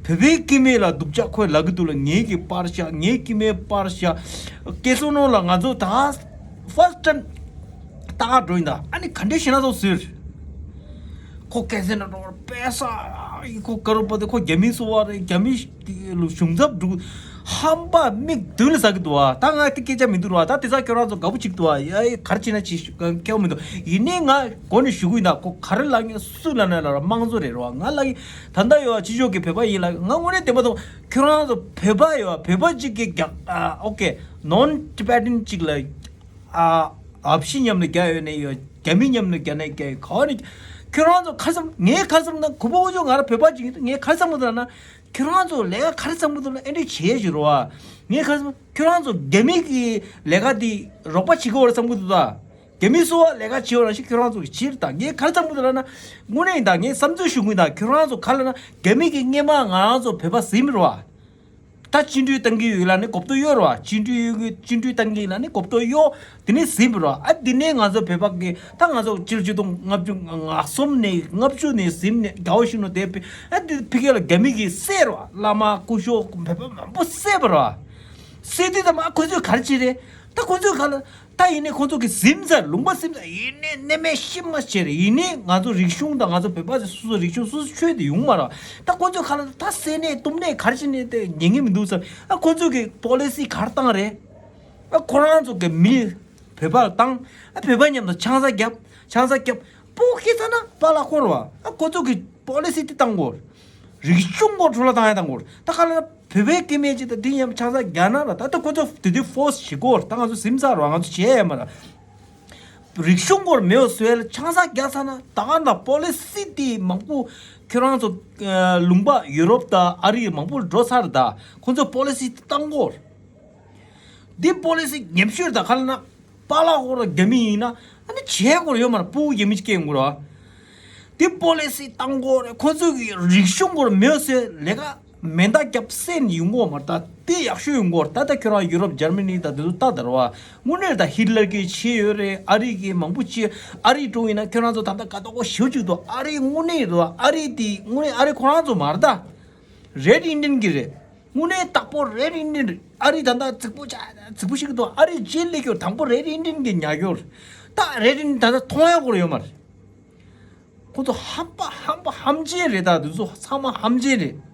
བོད་པའི་སྐྱེ་དམན་ལ་སྡུག་ཅག་ཁོས་ལབ་གི་འདུག་ལ། ངེད་ཀྱི་པར་ཤ་ངེད་སྐྱེ་དམན་པར་ཤ་སྐད་སོ་ནོ་ལ་ང་ཚོ་ད་ཧྥ་སི་ཊི་ཊའིམ་ལྟ་ག་འགྲོ་ཡིན་ད། ཨ་ནི་ག་འདྲས་ཤེས་ན་ཚོ་ཟེར། ཁོ་སྐད་ཟེར་ན་འགྲོ་བར་པེ་ས་ཁོ་ཀ་རོ་པ་ཏི་ཁོ་རྒྱ་མི་སོ་བ་རེད། རྒྱ་མི་ལ་གཞུང་ཚབ་འགྲོ་ཧམ་པ་མིག་མདུན་ལ་ཟ་གི་འདུག་བ། ད་ང་དེ་སྐད་ཆ་མི་འདུག་ར་བ། ད་དེ་ཚ་ཁྱོད་རང་ཚོ་དགའ་པོ་ཅིག་འདུག་བ། ཡ་ཡ་ག་རེ་བྱེད་ན་ཅི་ཁྱད་པར་མི་འདུག་ཡིན་ནའི་ང་གོ་ནས་ཞུ་གི་ཡིན་ད། ཁོ་ག་རེ་ལབ་ངས་སུ་ལབ་ན་ལབ་ར་དམངས་གཙོ་རེད་ར་བ། ང་ལབ་གི་ད་ལྟ་ཡོད་བ་ཕྱི་ཕྱོགས་ཀྱི་བོད་པ་ཡིན་ལ་ང་དངོས་གནས་བདེན་པ་དང་ཁྱོད་རང་ཚོ་བོད་པ་ཡོད་བ། བོད་པ་གཅིག་གིས་རྒྱ་ཨ་ཨོ་ཀེ་ནོན་ཊི་བེ་ཊན་གཅིག་ལ་ཨ་ཨབ་ཤི་མཉམ་ལ་རྒྱ་ཡོད་ནས་ཡོད། རྒྱ་མི་མཉམ་ལ་རྒྱ་ནས་རྒྱ་ཡོད་ག་ནས་ཁྱོད་རང་ཚོ་ཁ་སང་ངའི་ཁ་སང་ན་གུ་པ་འུ་ཅོ་ང་ར་བོད་པ་གཅིག་ཡིན་ངའི་ཁ་སང་མ་ཐོན་ན་ཁྱོད་རང་ཚོ་ལས་ཀ་ག་རེ་བསམ་གི་འདུག་ན་ཨེ་འདྲ་བྱེད་ཞུ་རོ་ཨ། ངའི་ཁ་སང་ཁྱོད་རང་ཚོ་རྒྱ་མི་གི་ལས་ཀ་འདི་རོགས་པ་བྱེད་གི་འོ་ར་བསམ་གི་འདུག་ད། རྒྱ་མིའི་གསོ་བ་ལས་ཀ་བྱེད་པ་རང་བཞིན་ཁྱོད་རང་ཚོ་གི་བྱེད་རེད་ད། ངས་ག་རེ་བསམ་གི་འདུག་ལབ་ན། དངོས་གནས་ཡིན་ད། ངས་བསམ་ཚུལ་ཞུ་གི་ཡིན་ད། ཁྱོད་རང་ཚོ་ག་ལབ་ན། རྒྱ་མི་གིས་སྔས་མ་ང་རང་ཚོ་བོད་པ་ཟིན་རེད་བ། ད་བཅིངས་འགྲོལ་བཏང་གི་ཡོད་ལབ་ནས་གོ་བརྡ་ཡོད་རེད་བ། བཅིངས་འགྲོལ་ཡོད་གི། བཅིངས་འགྲོལ་བཏང་གི་ལབ་ནས་གོ་བརྡ་ཡོད། དེ་ནས་ཟིན་པ་རེད་བ། ཨ་དེ་ནས་ང་ཚོ་བོད་པ་གི་ད་ང་ཚོ་ཕྱི་ལོ་ཆིག་སྟོང་ལྔ་བཅུ་ང་གསུམ་ནས་ལྔ་བཅུ་ནས་ཟིན་ནས་དགའ་བོ་ཞིག་ནོ་དེ་ཕི་ཨ་དེ་ཕི་གེ་ལ་རྒྱ་མི་གིས་བསད་རེད་བ། བླ་མ་སྐུ་ཞབས་བོད་པ་མང་པོ་བསད་པ་རེད་བ། བསད་དུས་ད་མ་ཁོ་ཚོས་ག་རེ་བྱས་རེད། ད་ཁོ་ཚོས་ག་ལ། ད་ཡིན་ནའི་ཁོང་ཚོ་གིས་ཟིན་ཚར། ལུང་པ་ཟིན་ཚར། ཡིན་ནའི་གནས་མལ་ཤི་མ་བྱས་རེད། ཡིན་ནའི་ང་ཚོ་རིག་གཞུང་དང་ང་ཚོ་བོད་པ་ཚོ་སོ་སོ་རིག་གཞུང་སོ་སོ་ཆོས་དེ་ཡོང་མ་རེད། ད་ཁོང་ཚོས་ག་ལ་ད་བསད་ནའི་གཏུབ་ནའི་ག་རེ་བྱས་ནའི་དེ་ཉན་གི་མི་འདུག་ཟེར། ཨ་ཁོང་ཚོ་གིས་པོ་ལི་སི་ག་རེ་བཏང་རེད། ཨ་ཁོ་རང་ཚོ་གི་མི་བོད་པ་ལ་བཏང་། ཨ་བོད་པ་མཉམ་དུ་ཆང་ས་བརྒྱབ། ཆང་ས་བརྒྱབ། སྤུ་གུ་སྐྱེས་ཚར་ན་པཱ་ལགས་སྐོར་བ། ཨ་ཁོ་ཚོ་གི་པོ་ལི་སི་དེ་བཏང་དགོས། རིག་གཞུང་སྐོར་འཕྲོ་བརླག་བཏང་ཡ་བཏང་དགོས། ད་ག་ལ་བོད་པའི་སྐྱེ་དམན་ཅིག་དང་དེ་མཉམ་ཆང་ས་རྒྱག་ན་ར། ད་ལྟ་ཁོ་ཚོ་དེ་དུས་ཕོར་སི་བྱེད་དགོས། ད་ང་ཚོ་ཟིན་ཚར་ར། ང་ཚོ་བྱེད་ཡ་མ་ར། རིག་གཞུང་སྐོར་མེད་པ་བཟོས་ལ་ཆང་ས་རྒྱག་ཚར་ན། ད་ག་ད་པོ་ལི་སི་དེ་མང་པོ་ཁྱོད་རང་ཚོ་ལུང་པ་ཡུ་རོབ་དང་ཨ་རི་མང་པོ་འགྲོ་ཚར། ད་ཁོ་ཚོ་པོ་ལི་སི་དེ་བཏང་དགོས། འདི་པོ་ལི་སི་ཉམས་ཤོས་དང་ག་ལ་ན། པཱ་ལགས་སྐོར་རྒྱ་མི་ཡིན་ན་ཨ་ནི་བྱེད་དགོས་ཡོད་མ་རེད། སྤུ་གུ་རྒྱ་མི་སྐྱེ་དགོས་ར། འདི་པོ་ལི་སི་བཏང་དགོས་རེད། ཁོ་ཚོ་གི་རིག་གཞུང་སྐོར་མེད་ཟེར་ལས་ཀ་མེ་མདའ་བརྒྱབ་བསད་ནས་ཡོང་གི་ཡོད་མ་རེད། ད་དེ་ཡག་ཤོས་ཡོང་གི་ཡོད་རེད། ད་ལྟ་ཁྱོད་རང་ཡུ་རོབ་འཇར་མ་ནི་དང་དེ་ཚོ་ལྟ་དར་བ། དངོས་གནས་ད་ཧི་ལར་གྱི་ཆེ་ཡོད་རེད། ཨ་རི་གི་མང་པོ་ཆེ། ཨ་རི་འགྲོ་ཡིན་ན་ཁྱོད་རང་ཚོ་ད་ལྟ་དགའ་ཏོག་ཏོ་ཞེ་པོ་ཅིག་འདུག་ཨ་རི་དངོས་གནས་རེད་བ། ཨ་རི་དེ་དངོས་གནས་ཨ་རི་ཁོ་རང་ཚོ་མ་རེད་ད། རེད་ཨིན་ཌི་ཡན་གྱི་རེད། དངོས་གནས་བདག་པོ་རེད་ཨིན་ཌི་ཡན་རེད། ཨ་རི་ད་ལྟ་རྫིག་པོ་ཆགས་རྫིག་པོ་ཞིག་འདུག་ཨ་རི་རྗེས་ལས་ཀྱོ་དང་པོ་རེད་ཨིན་ཌི་ཡན་གྱི་ཉག་ཡོད་རེད། ད་རེད་ཨིན་ཌི་ཡན་ད་ལྟ་མཐོང་ཡ་སྐོར་ཡོད་མ་རེད། ཁོ་ཚོ་ཧམ་པ་ཧམ་པ་ཧམ་ཆེན་རེད། ད་དེ་ཚོ་ཚང་མ་ཧམ་ཆེན་རེད།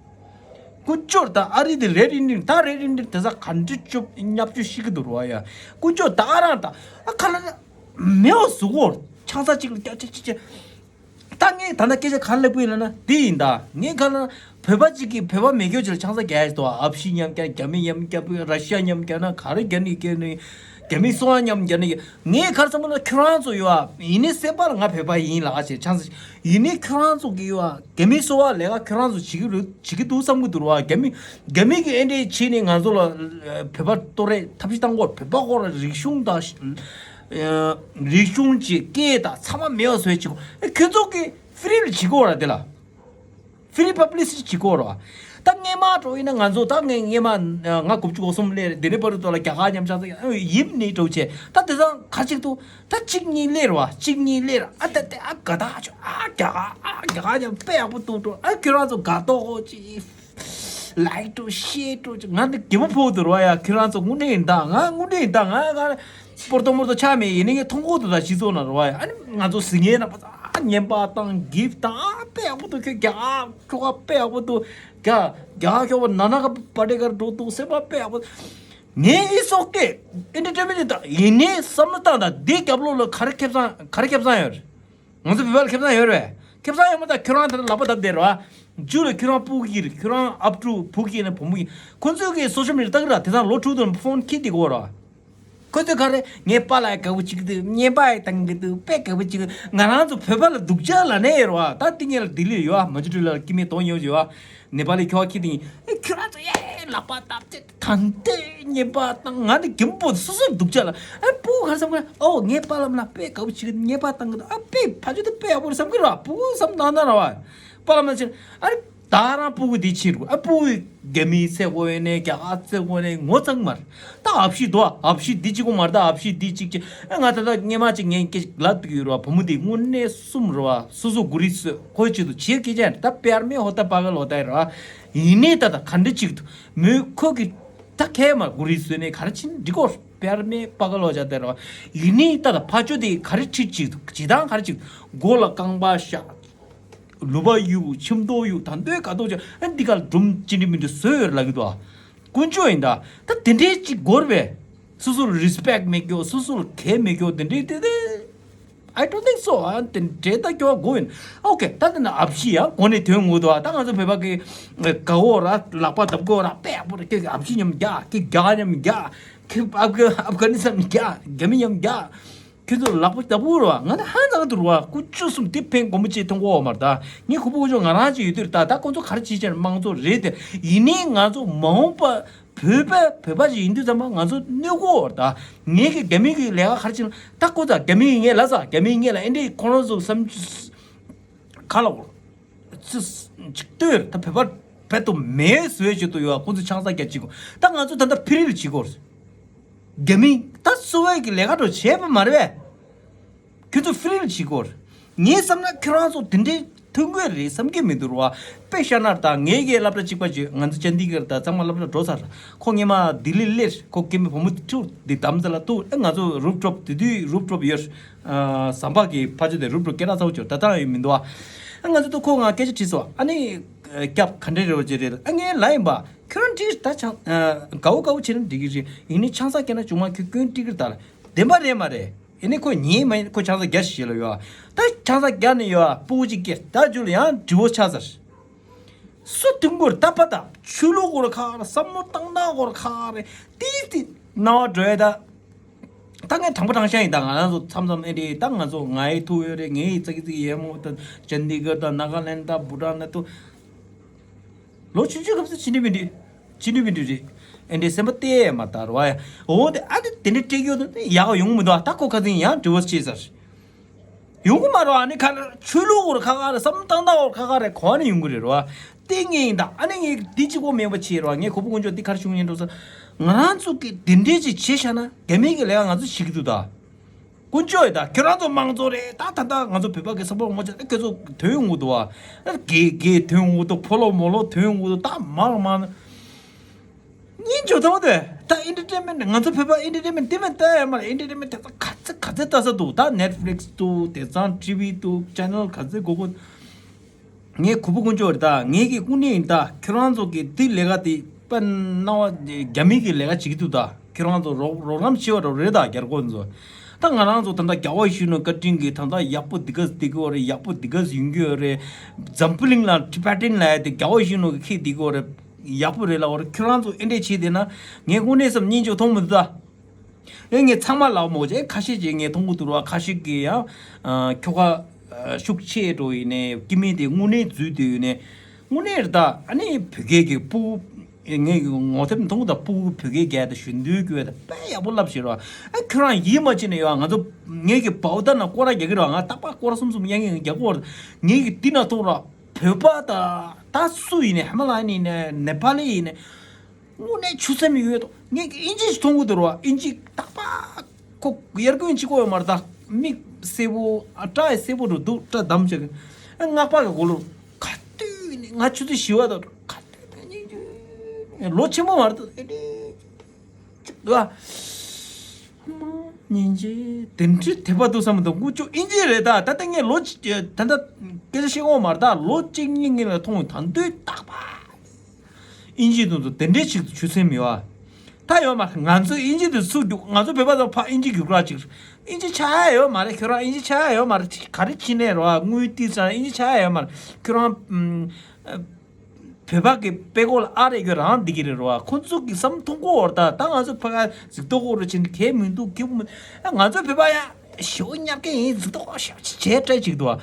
ཀུ་ཅོར་ད་ཨ་རི་དེ་རེད་ཨིན་ཌི་ཡན། ད་རེད་ཨིན་ཌི་ཡན་དེ་ས་ག་འདྲི་ཅོབ་ཉབ་ཅོ་ཤི་གི་འདུག་རོ་ཡ། ཀུ་ཅོར་ད་རང་ད་ཨ་ཁ་ལ་མེའོ་ཟུག་གོ་ཆང་ས་གཅིག་ལ་ཀྱ་ཀྱ་ཀྱ་ཀྱ། ད་ངས་ད་ལྟ་སྐད་ཆ་ག་རེ་ལབ་ཀྱི་ཡིན་ལབ་ན་འདི་ཡིན་ད། ངས་ག་ལབ་ན་བོད་པ་གཅིག་གིས་བོད་པ་མེད་སྐྱོ་ཅིག་ལ་ཆང་ས་རྒྱག་ཡ་ཞིག་འདུག་ཨ་ཕྱི་མཉམ་རྒྱག་རྒྱ་མི་མཉམ་རྒྱག་ར་ཤི་ཡ་མཉམ་རྒྱག་ན་ག་རེ་རྒྱག་ནི་རྒྱག་ནི། རྒྱ་མི་སོང་ཡ་མཉམ་རྒྱག་ནི། ངས་ག་རེ་བསམ་ན་ཁྱོད་རང་ཚོ་ཡོད་ཨ། ཡིན་ནའི་སེམས་པ་ལ་ང་བོད་པ་ཡིན་ལབ་ཨ་ཅེ་ཆང་ས་ཡིན་ནའི་ཁྱོད་རང་ཚོ་གི་ཡོད་ཨ། རྒྱ་མི་སོང་བ་ལས་ཀ་ཁྱོད་རང་ཚོ་བྱེད་ཀྱི་རེད་བྱེད་ཀྱི་འདུག་བསམ་གྱི་འདུག་ར་བ། རྒྱ་མི་རྒྱ་མི་གི་ཨེ་འདྲས་བྱས་ནས་ང་ཚོ་ལ་བོད་པ་གཏོར་རེས་ཐབས་ཤེས་བཏང་གོ་བོད་པ་ཁོ་ར་རིག་གཞུང་དང་། རིག་གཞུང་གི་སྐད་དང་ཚང་མ་མེད་པ་བཟོས་བྱེད་གོ་ཁྱོད་ཚོ་གི་ཧྥི་རི་ལ་བྱེད་གོ་ར་དེ་ལ། ཧྥི་རི་པབ་ལི་སི་ཊི་བྱེད་གོ་ར། ད་སྔས་མ་འགྲོ་ཡིན་ན་ང་ཚོ་ད་ངས་སྔས་མ་ང་དགུ་བཅུ་གོ་གསུམ་སླེབས་རེད། དེ་ནས་བར་དུ་ལ་རྒྱ་གར་ཉམས་ཆག་ཡིབ་ནས་འགྲོ་བྱས་ད་དེ་སང་ག་ཅིག་ཏུ་ད་གཅིག་གཉིས་སླེབས་ར་བ། གཅིག་གཉིས་སླེབས་ར་ཨ་ད་དེ་ཨ་དགའ་ད་ཆོ་ཨ་རྒྱ་གར་ཨ་རྒྱ་གར་ཉམས་དཔེ་ཡག་པོ་འདུག་འགྲོ་ཨ་ཁྱོད་རང་ཚོ་དགའ་ཏོག་ཅིག་ལའིག་འགྲོ་ཤེར་འགྲོ་ཅིག་ང་འདི་རྒྱལ་པོ་ཕོག་འདུག་ར་བ་ཡ། ཁྱོད་རང་ཚོ་དངོས་གནས་ཡིན་ད་ང་དངོས་གནས་ཡིན་ད་ང་ང་སྤོར་ཏོ་མོར་ཏོ་ཆགས་མེད་ཡིན་ནི་ངས་མཐོང་གོ་འདུག་ད་སྤྱི་ཚོགས་ནང་ར་བ་ཡ། ཨ་ནི་ང་ཚོ་གཟིགས་མཁན་རྣམ་པ་ཚོ་ཨ་བརྙན་པར་བཏང་གིབ་བཏང་ཨ་དཔེ་ཡག་པོ་འདུག་ཁྱོད་རྒྱ་གར་ཁྱོ་ག་དཔེ་ཡག་པོ་འདུག་རྒྱ་རྒྱ་གར་ཁྱོ་ག་ན་ན་ག་པ་ཏེ་གར་འགྲོ་འདུག་སེམས་པ་དཔེ་ཡག་པོ། ངས་ཨི་སོག་སྐད་ཨེན་ཊར་ཊེན་མེན་ཊི་ད་ཡིན་ནའི་བསམ་བློ་བཏང་ད་འདི་རྒྱབ་ལོགས་ལ་ག་རེ་ཁེ་བཟང་ག་རེ་ཁེ་བཟང་ཡོད་རེད། ང་ཚོ་བོད་པ་ལ་ཁེ་བཟང་ཡོད་རེད། ཁེ་བཟང་ཡོད་མ་ད་ཁྱོད་རང་ད་ལག་པ་བརྡབ་བསྡད་རེད་བ། མཇུག་ལ་ཁྱོད་རང་སྤུ་གུ་ཡིན་ཁྱོད་རང་ཨབ་ཕྲུག་བུ་གུ་ཡིན་ན་བུ་མོ་ཡིན་ཁོ་ཚོས་གི་སོ་ཤལ་མི་ཌི་ཡ་ལྟ་གི་ར། དེ་དང་ལོ་དྲུག་དང་ཕོན་ཁྱེར་བསྡད་གོ་ར། ཁོ་ཚོས་ག་རེ་ངའི་པཱ་ལགས་དགའ་པོ་བྱེད་ཀྱི་འདུག་བརྙན་པར་བཏང་གི་འདུག་དཔེ་དགའ་པོ་བྱེད་ཀྱི་ང་རང་ཚོ་བོད་པ་ལ་སྡུག་ཅག་ལབ་ནས་ཡོད་རེད་བ། ད་དེ་ངས་ལ་ལྡི་ལི་ཡོད་ཨ་མ་ཇུ་ཊི་ལ་སྐྱེ་དམན་དོ་ཉོ་ཡོད་ཨ། ནེ་པ་ལི་ཁྱོ་ག་ཁྱེར་དེ་ཡིན་ཨེ་ཁྱོད་རང་ཚོ་ཡེ་ལག་པ་བརྡབ་ཚེ་ད་འདི་བརྙན་པར་བཏང་ང་ནི་རྒན་པོ་སོ་སོར་སྡུག་ཅག་ལ་ཨ་སྤུ་གུ་ག་རེ་བསམ་གི་རེད། ཨོ་ངའི་པཱ་ལགས་ལ་དཔེ་དགའ་པོ་བྱེད་ཀྱི་བརྙན་པར་བཏང་གི་འདུག་ཨ་དཔེ་ཕ་ཆོས་དེ་དཔེ་ཡག་པོ་རེད་བསམ་གི་རེད་བ། སྤུ་གུ་བསམ་བཏང་ན་ར་བ། པཱ་ལགས་མ་ཕྱིན་ཨ་རེ། ད་རང་སྤུ་གུ་འདི་ཕྱིར་དགོས་ཨ་སྤུ་གུ་རྒྱ་མིའི་ཚེ་དགོས་ནས་རྒྱ་གར་ཚེ་དགོས་ནས་ངོ་ཚ་གི་མ་རེད། ད་ཨ་ཕྱི་དོ་ཨ་ཕྱི་འདི་གཅིག་པོ་མ་རེད། ད་ཨ་ཕྱི་འདི་གཅིག་གཅིག་ཨ་ང་ད་ལྟ་སྔས་མ་གཅིག་ངས་སྐད་ཅིག་ལབ་འདུག་ཡོད་རེད་བ། བུ་མོ་འདི་དངོས་གནས་གསུམ་རེད་བ། སོ་སོ་མགོ་རིལ་བཟོས་ཁོའི་ཆེད་དུ་བྱེད་སྐད་ཆ་ཡང་ད་པེར་མེ་ཧོ་ད་པ་ག་ལོ་ད་ཡི་རེད་བ། ཡིན་ནའི་ད་ད་ག་འདྲ་གཅིག་ཏུ་མོས་ཁོ་གི་ད་ཁས་མ་མགོ་རིལ་བཟོས་ནས་ག་རེ་ཕྱིན་འགྲིག་གོ་པེར་མེ་པ་ག་ལོ་ཇ་ད་ཡི་རེད་བ། ཡིན་ནའི་ད་ད་ཕ་ཆོས་དེ་ག་རེ་ཁྲིད་གཅིག་ཏུ་ཇི་ལྟར་ག་རེ་གཅིག་མགོ་ལ་རྐང་པ་བཞག་ལུས་པ་གཡུག་ཁྱིམ་ཐོག་གཡུག་ད་འདོད་ག་ཐོག་ཅིག་ཨ་འདི་ག་ལ་སྒྲུང་ཅི་འདྲ་མི་འདྲ་བཟོས་ཡོད་ལབ་ཀྱི་འདུག་ཨ། དཀོན་མཆོག་ཡིན་ད། ད་དེ་འདྲའི་ཅིག་དགོས་རེད་པས། སོ་སོར་རི་སི་པེག་མེད་ཀྱོ་སོ་སོར་གལ་མེད་ཀྱོ་དེ་འདྲའི་དེ་དེ། I don't think so. ཨ་དེ་འདྲའི་ད་ཀྱོ་དགོས་ཡིན། ཨོ་ཁེ་ད་དེ་ན་ཨབ་ཤི་ཡ་གོ་ནས་དོན་ངོ་དོ་ཨ། ད་ང་ཚོ་བོད་པ་གི་དགའ་བོ་ར་ལག་པ་བརྡབ་གོ་ར་དཔེ་ཡག་པོ་ར་ཁྱོད་ཀྱི་ཨབ་ཤི་མཉམ་རྒྱག་ཁྱོད་རྒྱ་མཉམ་རྒྱག་ཁྱོད་ཨབ་ག་ཨབ་ག་ནི་སི་ཐན་རྒྱག་རྒྱ་མི་མཉམ་རྒྱག་ཁྱོད་ཚོ་ལག་པ་བརྡབ་གོ་ར་བ། ང་ད་ཧང་སང་དུ་ར་བ། ཀུ་ཅོ་གསུམ་དེ་ཕན་གོ་མོ་ཅེས་མཐོང་གོ་བ་མ་རེད་ད། ངས་ཁུ་པོ་ཀུ་ཅོ་ང་རང་ཅིག་ཡོད་དུས་རེད་ད། ད་ཁོང་ཚོ་ག་རེ་བྱེད་ཅེས་དམངས་གཙོ་རེད་དེ། ཡིན་ནའི་ང་ཚོ་མ་འོངས་པ་ བོད་པ་བོད་པ་ཞིག་ཡིན་དུས་ཙམ་པ་ང་ཚོ་གནོད་གོ་བར་ད། ངེད་ཀྱི་རྒྱ་མི་གི་ལས་ཀ་ག་རེ་བྱེད་ན་ད་ཁོ་ཚ་རྒྱ་མི་ཡིན་ངེད་ལ་ཚ་རྒྱ་མི་ཡིན་ངེད་ལ་ཨེ་འདྲའི་ཁོ་རང་ཚོ་བསམ་ག་ལ་འོ། ཅིག་ལྟོས་ད་བོད་པ་བོད་དུ་མེད་བཟོས་བྱེད་དུ་ཡོད་ཁོ་ཚོ་ཆང་ས་རྒྱ་བྱེད་གོ། ད་ང་ཚོ་ད་ལྟ་ཕི་རིལ་བྱེད་གོ། རྒྱ་མི་ད་སུ་བས་ཀྱི་ལས་ཀ་འགྲོ་བྱས་པ་མ་རེད་པས། ཁྱོད་ཚོ་ཕི་རིལ་བྱེད་གོ། ངས་བསམ་ན་ཁྱོད་རང་ཚོ་དེ་འདྲའི་ཐུགས་འགན་རེད་བསམ་གྱི་མི་འདུག་ར། དཔེ་བཞག་ན་ད་ངའི་གི་སློབ་གྲྭ་གཅིག་པ་ཅིག་ང་ཚོ་ཅན་དི་གར་ད་ཚང་མ་སློབ་གྲྭ་འགྲོ་ཚར། ཁོ་སྔས་མ་ལྡི་ལི་སླེབས། ཁོ་སྐྱེ་དམན་བུ་མོ་ཁྲིའུ་འདི་དམ་ཚ་ལ་ཐུག་ཨ་ང་ཚོ་རུབ་ཊོབ་དེ་དུས་རུབ་ཊོབ་ཡོད། ཟམ་པ་གི་ཕ་ཆུ་དེ་རུབ་ཊོབ་སྐད་གྲགས་ཚ་བོ་ཅིག་ད་ལྟ་ཡང་མི་འདུག་ཨ། ང་ཚོ་ད་ཁོ་ང་སྐད་ཆ་དྲིས་སོང་ཨ་ནི། སྐྱབས་ག་འདྲ་རེད་བ་ཅེ་རེད་ཨ་ངའི་ལ་ཡིན་པ། ཁྱོད་རང་དྲིས་ད་ཆང་དགའ་བོ་དགའ་བོ་བྱས་ན་འགྲིག་གི་རེད་ཡིན་ནི་ཆང་ས་སྐྱེ་ན་ཆུང་མ་ཁྱོད་སྐྱོན་ཏིག་གི་ད་ལ་བདེན་པ་རེད་མ་རེད། ཡིན་ནི་ཁོ་ཉིན་མ་ཡིན་ཁོ་ཆང་ས་རྒྱ་ཞིག་ལ་ཡོད། ད་ཆང་ས་རྒྱ་ནས་ཡོད་སྤུ་གུ་གཅིག་སྐྱེས་ད་རྒྱུ་ལ་ཡང་འདྲི་བོ་ཆགས་ཚར། སུ་དུང་གོར་ད་པ་ད་ཆུ་ལོག་གོར་ཁག་རེད་བསམ་བློ་བཏང་ན་གོར་ཁག་རེད་ཏི་ཏི་སྣང་བ་འགྲོ་ཡ་ད། ད་ངས་དྲང་པོ་དྲང་བཞག་ཡིན་ད་ང་རང་ཚོ་མཚམས་མཚམས་ཨེ་འདྲེ་ད་ང་ཚོ་ང་ཡི་ཐུག་ཡོད་རེད་ངའི་ཙག་ཙིག་ཡས་མོ་ད་ཅན་དི་གར་ད་ནཱ་ག་ལན་ད་བྷུ་ཊན་ན་ཏུ། ལོ་ཆུང་ཆུང་སྐབས་སུ་ཕྱི་འབྲེལ་མི་འགྲིག་ཕྱི་འབྲེལ་མི་འགྲིག་རེད། ཨེ་འདྲའི་སེམས་པ་གཏད་མ་དར་བ་ཡ། འོ་དེ་ཨ་དེ་དེ་འདྲའི་སྤྲད་ཡོད་དེ་ཡག་ཡོང་མི་འདུག་ད་ཁོ་ཁ་སང་ཡང་འདྲི་བ་བྱས་ཚར། ཡོང་གི་མ་རེད་ཨ་ནི་ཁ་ཆོས་ལུགས་སྐོར་ཁ་ཁ་རེད་བསམ་སྟངས་སྟངས་སྐོར་ཁ་ཁ་རེད་གོ་ནས་ཡོང་གི་རེད་རོ། དེ་ངས་ཡིན་ད་ཨ་ནི་ངས་དེ་གཅིག་པོ་མེད་པ་བྱས་རོ་ངས་གོ་བོ་དཀོན་མཆོག་འདི་གར་བྱུང་ཡིན་འགྲོ་ས། ང་རང་ཚོ་གི་དེ་འདྲའི་ཅིག་བྱས་བཞག་ན་རྒྱ་མི་གི་ལས་ཀ་ང་ཚོ་བྱེད་ཀྱི་འདུག་ད། དཀོན་མཆོག་ཡིན་ད་ཁྱོད་རང་ཚོ་མང་ཚོགས་རེད་ད་ད་ད་ང་ཚོ་བོད་པ་གི་ས་ཕོག་ངོ་ཅག་ཁྱོད་ཚོ་དོན་ཡོང་གི་འདུག་བ། དགེ་དགེ་དོན་ཡོང་གི་འདུག་ཕོ་ལོ་མོ་ལོ་དོན་ཡོང་གི་འདུག་ད་མང་མང་། སྙིང་རྗེ་ཐོག་ཏུ་ད་ཨེན་ཊར་ཊེན་མེན་ཊི་ང་ཚོ་བོད་པ་ཨེན་ཊར་ཊེན་མེན་ཊི་དེ་མེད་ལྟ་ཡ་མ་རེད། ཨེན་ཊར་ཊེན་མེན་ཊི་དེ་ཚོ་ག་ཚོད་ག་ཚོད་ལྟ་ས་འདུག་ད་ནེཊ་ཕི་ལིག་སི་འདུག་དེ་ཚང་ཊི་ཝི་འདུག་ཅེ་ནལ་ག་ཚོད་དགོས་དགོས། ངའི་གུས་པ་དཀོན་མཆོག་རེད་ད་ངའི་གི་སྐུ་ནི་ཡིན་ད་ཁྱོད་རང་ཚོ་གི་དེ་ལས་ཀ་དེ་དཔེ་སྣང་བ་རྒྱ་མི་གི་ལས་ཀ་བྱེད་ཀྱི་འདུག་ད་ཁྱོད་རང་ཚོ་རོགས་རོགས་རམ་བྱེད་པ་རོགས་རེད་ད་རྒྱལ་ཁོ་ཚོ། ད་ང་རང་ཚོ་ད་ལྟ་རྒྱལ་བ་ཡིད་བཞིན་ནོར་བུ་བཀའ་དྲིན་གྱིས་ད་ལྟ་ཡག་པོ་འདི་ག་འདི་གི་བ་རེད། ཡག་པོ་འདི་ག་ཡོང་གི་ཡོད་རེད། འཛམ་བུ་གླིང་ལ་ཊི་བེ་ཊན་ལ་ཡ་དེ་རྒྱལ་བ་ཡིད་བཞིན་ནོར་བུ་གི་ཁྱི་འདི་གི་བ་རེད། ཡག་པོ་རེད་ལབ་པ་རེད། ཁྱོད་རང་ཚོ་ཨེ་འདྲས་བྱས་བསྡད་ན་ངས་དངོས་གནས་སམ་སྙིང་རྗེ་མཐོང་མི་འདུག་ད། ཨེ་ངས་ཚང་མ་ལབ་མོ་ཅེ་ཁ་ཤས་ཅིག་ངས་མཐོང་གི་འདུག་ར། ཁ་ཤས་ཀྱིས་ཡང་ཁྱོ་ག་ཤུགས་ཆེ་འགྲོ་ཡིན་ནས་སྐྱེ་དམན་དེ་དངོས་གནས་འཛུལ་དུས་ཡིན་ནས་དངོས་གནས་རེད་ད། ཨ་ནི་བོད་སྐད་ཀྱི་སྤུ་ངས་ངོ་དེབ་མཐོང་གི་ད་སྤུ་བོད་སྐད་རྒྱག་ད་ཞུ་འདོད་ཀྱི་ད་དཔེ་ཡག་པོ་ལབ་ཤེས་ར། ཨ་ཁྱོད་རང་ཡིད་མ་ཆེས་ནས་ཡོད་ང་ཚོ་ངས་ཀྱི་བའུ་ད་ན་སྐོར་ར་རྒྱག་གི་ར། ང་རྟག་པར་སྐོར་ར་གསུམ་གསུམ་ཡང་ཡང་རྒྱག་གི་ཡོད་ར། ངས་ཀྱི་འདི་ན་མཐོང་ར། བོད་པ་ད་ད་སུ་ཡིན་ནས་ཧ་མ་ལ་ཡིན་ནས་ནེ་པ་ལི་ཡིན་ནས་དངོས་གནས་ཆུ་སེམས་ཡོད་དོ། ངས་ཀྱི་ཨིན་ཇི་ཞིག་མཐོང་གི་འདུག་ར། ཨིན་ཇི་རྟག་པར་ཁོ་ཡར་རྒྱུན་གཅིག་གོ་ཡོད་མ་རེད་ད། མིག་སེར་པོ་ཨ་སྐྲ་ཡི་སེར་པོ་འགྲོ་འདུག་སྐྲ་འདམ་བྱས་ཀྱི་སྔགས་པ་གི་གོ་ལོ་ག་དུས་ནས་ང་ཆུ་ཚོད་བཞི་བ་དང་ག་དུས་ནས་སྙིང་རྗེ་ལོ་ཆེན་པོ་མ་རེད་ད། ཨེ་ནི་ཅིག་ལ་ཧ་མ་སྙིང་རྗེ་དེ་འདྲའི་དད་པ་འདུག་བསམ་མི་འདུག་ཀུ་ཅོ་ཨིན་ཇི་རེད་ད། ད་ལྟ་ངས་ལོ་གཅིག་ད་ལྟ་སྐད་ཆ་བཤད་ཀྱི་ཡོད་མ་རེད་ད། ལོ་གཅིག་གཉིས་ངས་ལ་མཐོང་ད་དུས་རྟག་པར། ཨིན་ཇི་དེ་ཚོ་དེ་འདྲའི་ཞིག་ཏུ་ཆུད་ཟོས་མེད་པ། ད་ཡོད་མ་རེད། ང་ཚོས་ཨིན་ཇི་དེ་ཚུར་རྒྱུག་ང་ཚོ་བོད་པ་ཚོ་ཕར་ཨིན་ཇི་རྒྱུག་ར་ཅིག་ཨིན་ཇི་ཆགས་ཡ་ཡོད་མ་རེད། ཁྱོད་རང་ཨིན་ཇི་ཆགས་ཡ་ཡོད་མ་རེད། ག་རེ་བྱས་ནས་རོ་དངུལ་ཏིས་ཙང་ཨིན་ཇི་ཆགས་ཡ་ཡོད་མ་རེད། ཁྱོད་རང་ཨམ་བོད་པ་གི་དཔེ་ཀློག་ལ་ཨ་རེ་ཁྱོད་རང་འདི་གི་རེད་རོ། ཁོ་ཚོ་གི་བསམ་མཐོང་གོ་བར་ད་ད་ང་ཚོ་ཕ་ག་གཟིགས་རྟོག་གོ་རོ་ཆེན་གལ་མི་འདུག་སྐྱིད་པོ་མི་ང་ཚོ་བོད་པ་ཡ་ཞོ་ཉབ་ཀྱི་ཡིན་གཟིགས་རྟོག་ཞབས་ཕྱི་བྱས་སྤྲད་ཅིག་འདུག་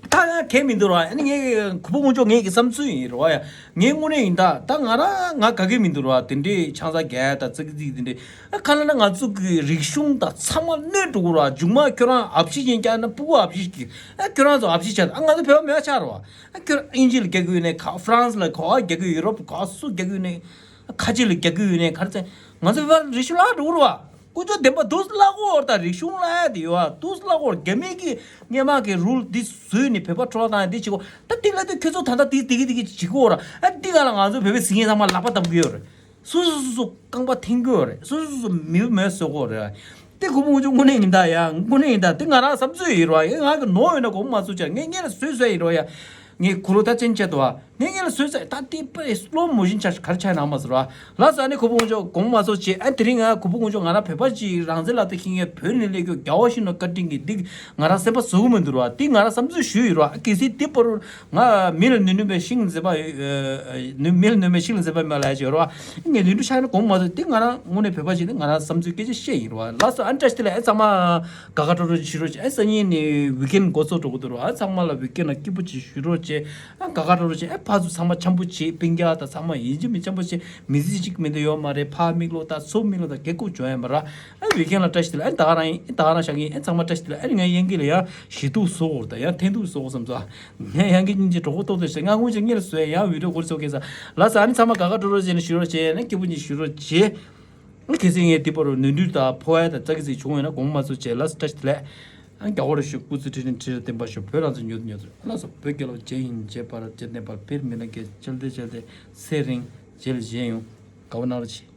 ད་ཡང་གལ་མི་འདུག་ར། ཨ་ནི་ངའི་གུས་པ་དཀོན་མཆོག་ངའི་གི་བསམ་ཚུལ་ཡིན་ར་བ་ཡ། ངའི་དངོས་གནས་ཡིན་ད། ད་ང་རང་ང་དགའ་གི་མི་འདུག་ར། དེ་འདྲའི་ཆང་ས་རྒྱག་ད་ཙིག་ཙིག་དེ་འདྲའི་ཨ་ག་ལ་ན་ང་ཚོ་གི་རིག་གཞུང་ད་ཚང་མ་གནོད་འགྲོ་གི་ར། མཇུག་མ་ཁྱོད་རང་ཨབ་ཤི་ཅན་རྒྱག་ན་སྤུ་གུ་ཨབ་ཤི་གི་ཨ་ཁྱོད་རང་ཚོ་ཨབ་ཤི་ཆགས་ཨ་ང་ཚོ་བོད་པ་མེད་ཆགས་ར་བ། ཨ་ཁྱོད་ཨིན་ཇི་ལ་རྒྱག་གི་ཡོད་ནས་ག་ཧྥ་རན་སི་ལ་ག་བ་རྒྱག་གི་ཡོད། ཡུ་རོབ་ག་སུ་རྒྱག་གི་ཡོད་ནས་ཨ་ཁ་ཆེ་ལ་རྒྱག་གི་ཡོད་ནས་ག་རེ་ཚེ་ང་ཚོ་བོད་པ་རིག་གཞུང་ལ་འགྲོ་གི་ར་བ། ཀུ་ཅོ་བདེན་པ་འདུག་སེ་ལབ་དགོས་རེད་ད། རིག་གཞུང་ལབ་ཡ་དེ་ཡོད་ཨ། འདུག་སེ་ལབ་དགོས་རེད། རྒྱ་མི་གིས་སྔས་མ་གི་རུལ་འདི་བཟོས་ནས་བོད་པ་འཕྲོ་བརླག་བཏང་ཡ་འདི་བྱེད་དགོས། ད་འདི་ལབ་དུས་ཁྱོད་ཚོ་ད་ལྟ་འདི་འདི་གི་འདི་གི་བྱེད་དགོས་རེད་ཨ། འདི་ག་ལ་ང་ཚོ་བོད་པའི་སྲིད་ངན་ཚང་མ་ལག་པ་བརྡབ་གི་ཡོད་རེད། སོ་སོ་སོ་སོ་རྐང་པ་འཐེན་གི་ཡོད་རེད། སོ་སོ་སོ་སོ་མི་བུ་མེད་བཟོ་གི་ཡོད་རེད། དེ་གུས་པ་དཀོན་མཆོག་དངོས་གནས་ཡིན་ད་ཡ། དངོས་གནས་ཡིན་ད། དེ་ང་རང་བསམ་ཚུལ་ཡིན་རོ་ཡ། ང་གི་ནོར་ཡོད་ན་དགོངས་པ་མ་ཚོམ་བྱ། ངས་ངས་ལ་བཟོས་བཟོས་ཡིན་རོ་ཡ། ངས་གུ་རུ་ད་ཅན་ཆད་དོ་ཨ། ངས་ངས་ལ་བཟོས་ཚར་ད་དེ་པའི་སློབ་མོ་བཞིན་ཆ་གར་ཆ་ནང་མ་ཟེར་བ། ལགས་སོ། ཨ་ནི་གུས་པ་དཀོན་མཆོག་དགོངས་པ་མ་ཚོམ་བྱེད། ཨ་དེ་རིང་ང་གུས་པ་དཀོན་མཆོག་ང་རང་བོད་པ་ཅིག་རང་བཙན་ལ་ཏི་ཁྱི་ངས་བོད་ནས་སླེབས་རྒྱུ་རྒྱལ་བ་ཡིད་བཞིན་ནོར་བུ་བཀའ་དྲིན་གྱིས་འདི་ང་རང་སེམས་པ་བཟོ་གི་མི་འདུག་བ། འདི་ང་རང་བསམ་ཚུལ་ཞུས་ཡིན་རོ། ཨ་གལ་སྲིད་འདི་པར་ང་མི་ལ་ནུས་ནུས་པའི་ཤིང་འཛེམ་པ་མི་ལ་ནུས་པའི་ཤིང་འཛེམ་པ་མ་ལ་ཡ་ཅིག་ཡོད་རོ། ངས་ལུས་འདུ་ཆགས་ན་དགོངས་པ་མ་ཚོམ། འདི་ང་རང་དངོས་གནས་བོད་པ་ཅིག་ནི་ང་རང་བསམ་ཚུལ་སྐད་ཆ་བཤད་ཡིན་རོ། ལགས་སོ། ཨ་ནི་བཀྲ་ཤིས་བདེ་ལེགས། ཨ་ཚང་མ་དགའ་དགའ་སྤྲོ་སྤྲོ་ཞིག་བྱེད་རོགས་བྱེད། ཨ་སང་ཉིན་ནི་ཝིག་ཨེན་འགོ་ཚུགས་འགྲོ་གི་འདུག་རོ། ཨ་ཚང་མ་ལ་ཝིག་ཨེན་ལ་སྐྱིད་པོ་ཅིག་ཞུ་རོགས། བྱས། ཨ་དགའ་དགའ་རོ་རོ་བྱས། ཨ་ཕར་ཚུར་ཚང་མ་འཆམ་པོ་བྱས། སྤུན་ཀྱག་དང་ཚང་མ་ཡིན་གཅིག་མིན་འཆམ་པོ་བྱས། མི་ཚེ་གཅིག་མི་འདོད་ཡོད་མ་རེད། ཕར་མིག་ལོག་ད་ཚུར་མིག་ལོག་ད་སྐད་ཁུག་བྱུང་ཡ་མ་ར། ཨ་བི་ཁན་ལ་བཀྲ་ཤིས་བདེ་ལེགས། ཨ་ད་ག་རང་ཡིན། ཨ་ད་ག་རང་བཞག་གི་ཡིན། ཨ་ཚང་མ་བཀྲ་ཤིས་བདེ་ལེགས། ཨ་ནི་ངའི་དབྱིན་སྐད་ལ་ཡང་ཞེ་སྡུག་བཟོ་དགོས་རེད། ད་ཡང་ཐན་སྡུག་བཟོ་དགོས་བསམ་སོང་། ངས་ཡང་གི་སྙིང་རྗེ་གྲོགས་པོ་ཏོག་ཏོ་བྱས། ང་སྔོན་ཆད་སྔོན་ལ་བཟོས་ཡ་ཡང་བི་ཌིའོ་འགོ་ཚུགས་མཁན་ས་ལ་ས། ཨ་ནི་ཚང་མ་དགའ་དགའ་སྤྲོ་སྤྲོ་བྱས་ནས་བཞུགས་རོགས་བྱས། ཨ་ནི་སྐྱིད་པོ་གཉིས་བཞུགས་རོགས་བྱས། ཨ་གལ་སྲིད་ངས་འདི་པར་ནོར་འཁྲུལ་དང་ཕོ་ཡ་དང་ཙག་གི་ཙིག་བྱུང་ཡོད་ན་དགོངས་པ་མ་ཚོམ་བྱས། ལགས་སོ། བཀྲ་ཤིས་བདེ་ལེགས། ཨ་ནི་རྒྱ་སྒོ་རུ་བཞུགས། སྐུ་ཚེ་ཁྲི་རིང་ཁྲི་རིང་བརྟན་པར་ཤོག་བོད་རང་བཙན་མྱུར་དུ་མྱུར་དུ། ལགས་སོ། བོད་རྒྱལ་ལོ། ཇེ་ཧིན། ཇེ་བར། ཇེ་བརྟན་པར། བོད་མི་ལ་རྒྱལ། བཅིངས་འགྲོལ་བཅིངས་འགྲོལ། ཚེ་རིང་། རྗེས་ལ་གཞན་ཡོང་། དགའ་པོ་གནང་རོགས་བྱེད།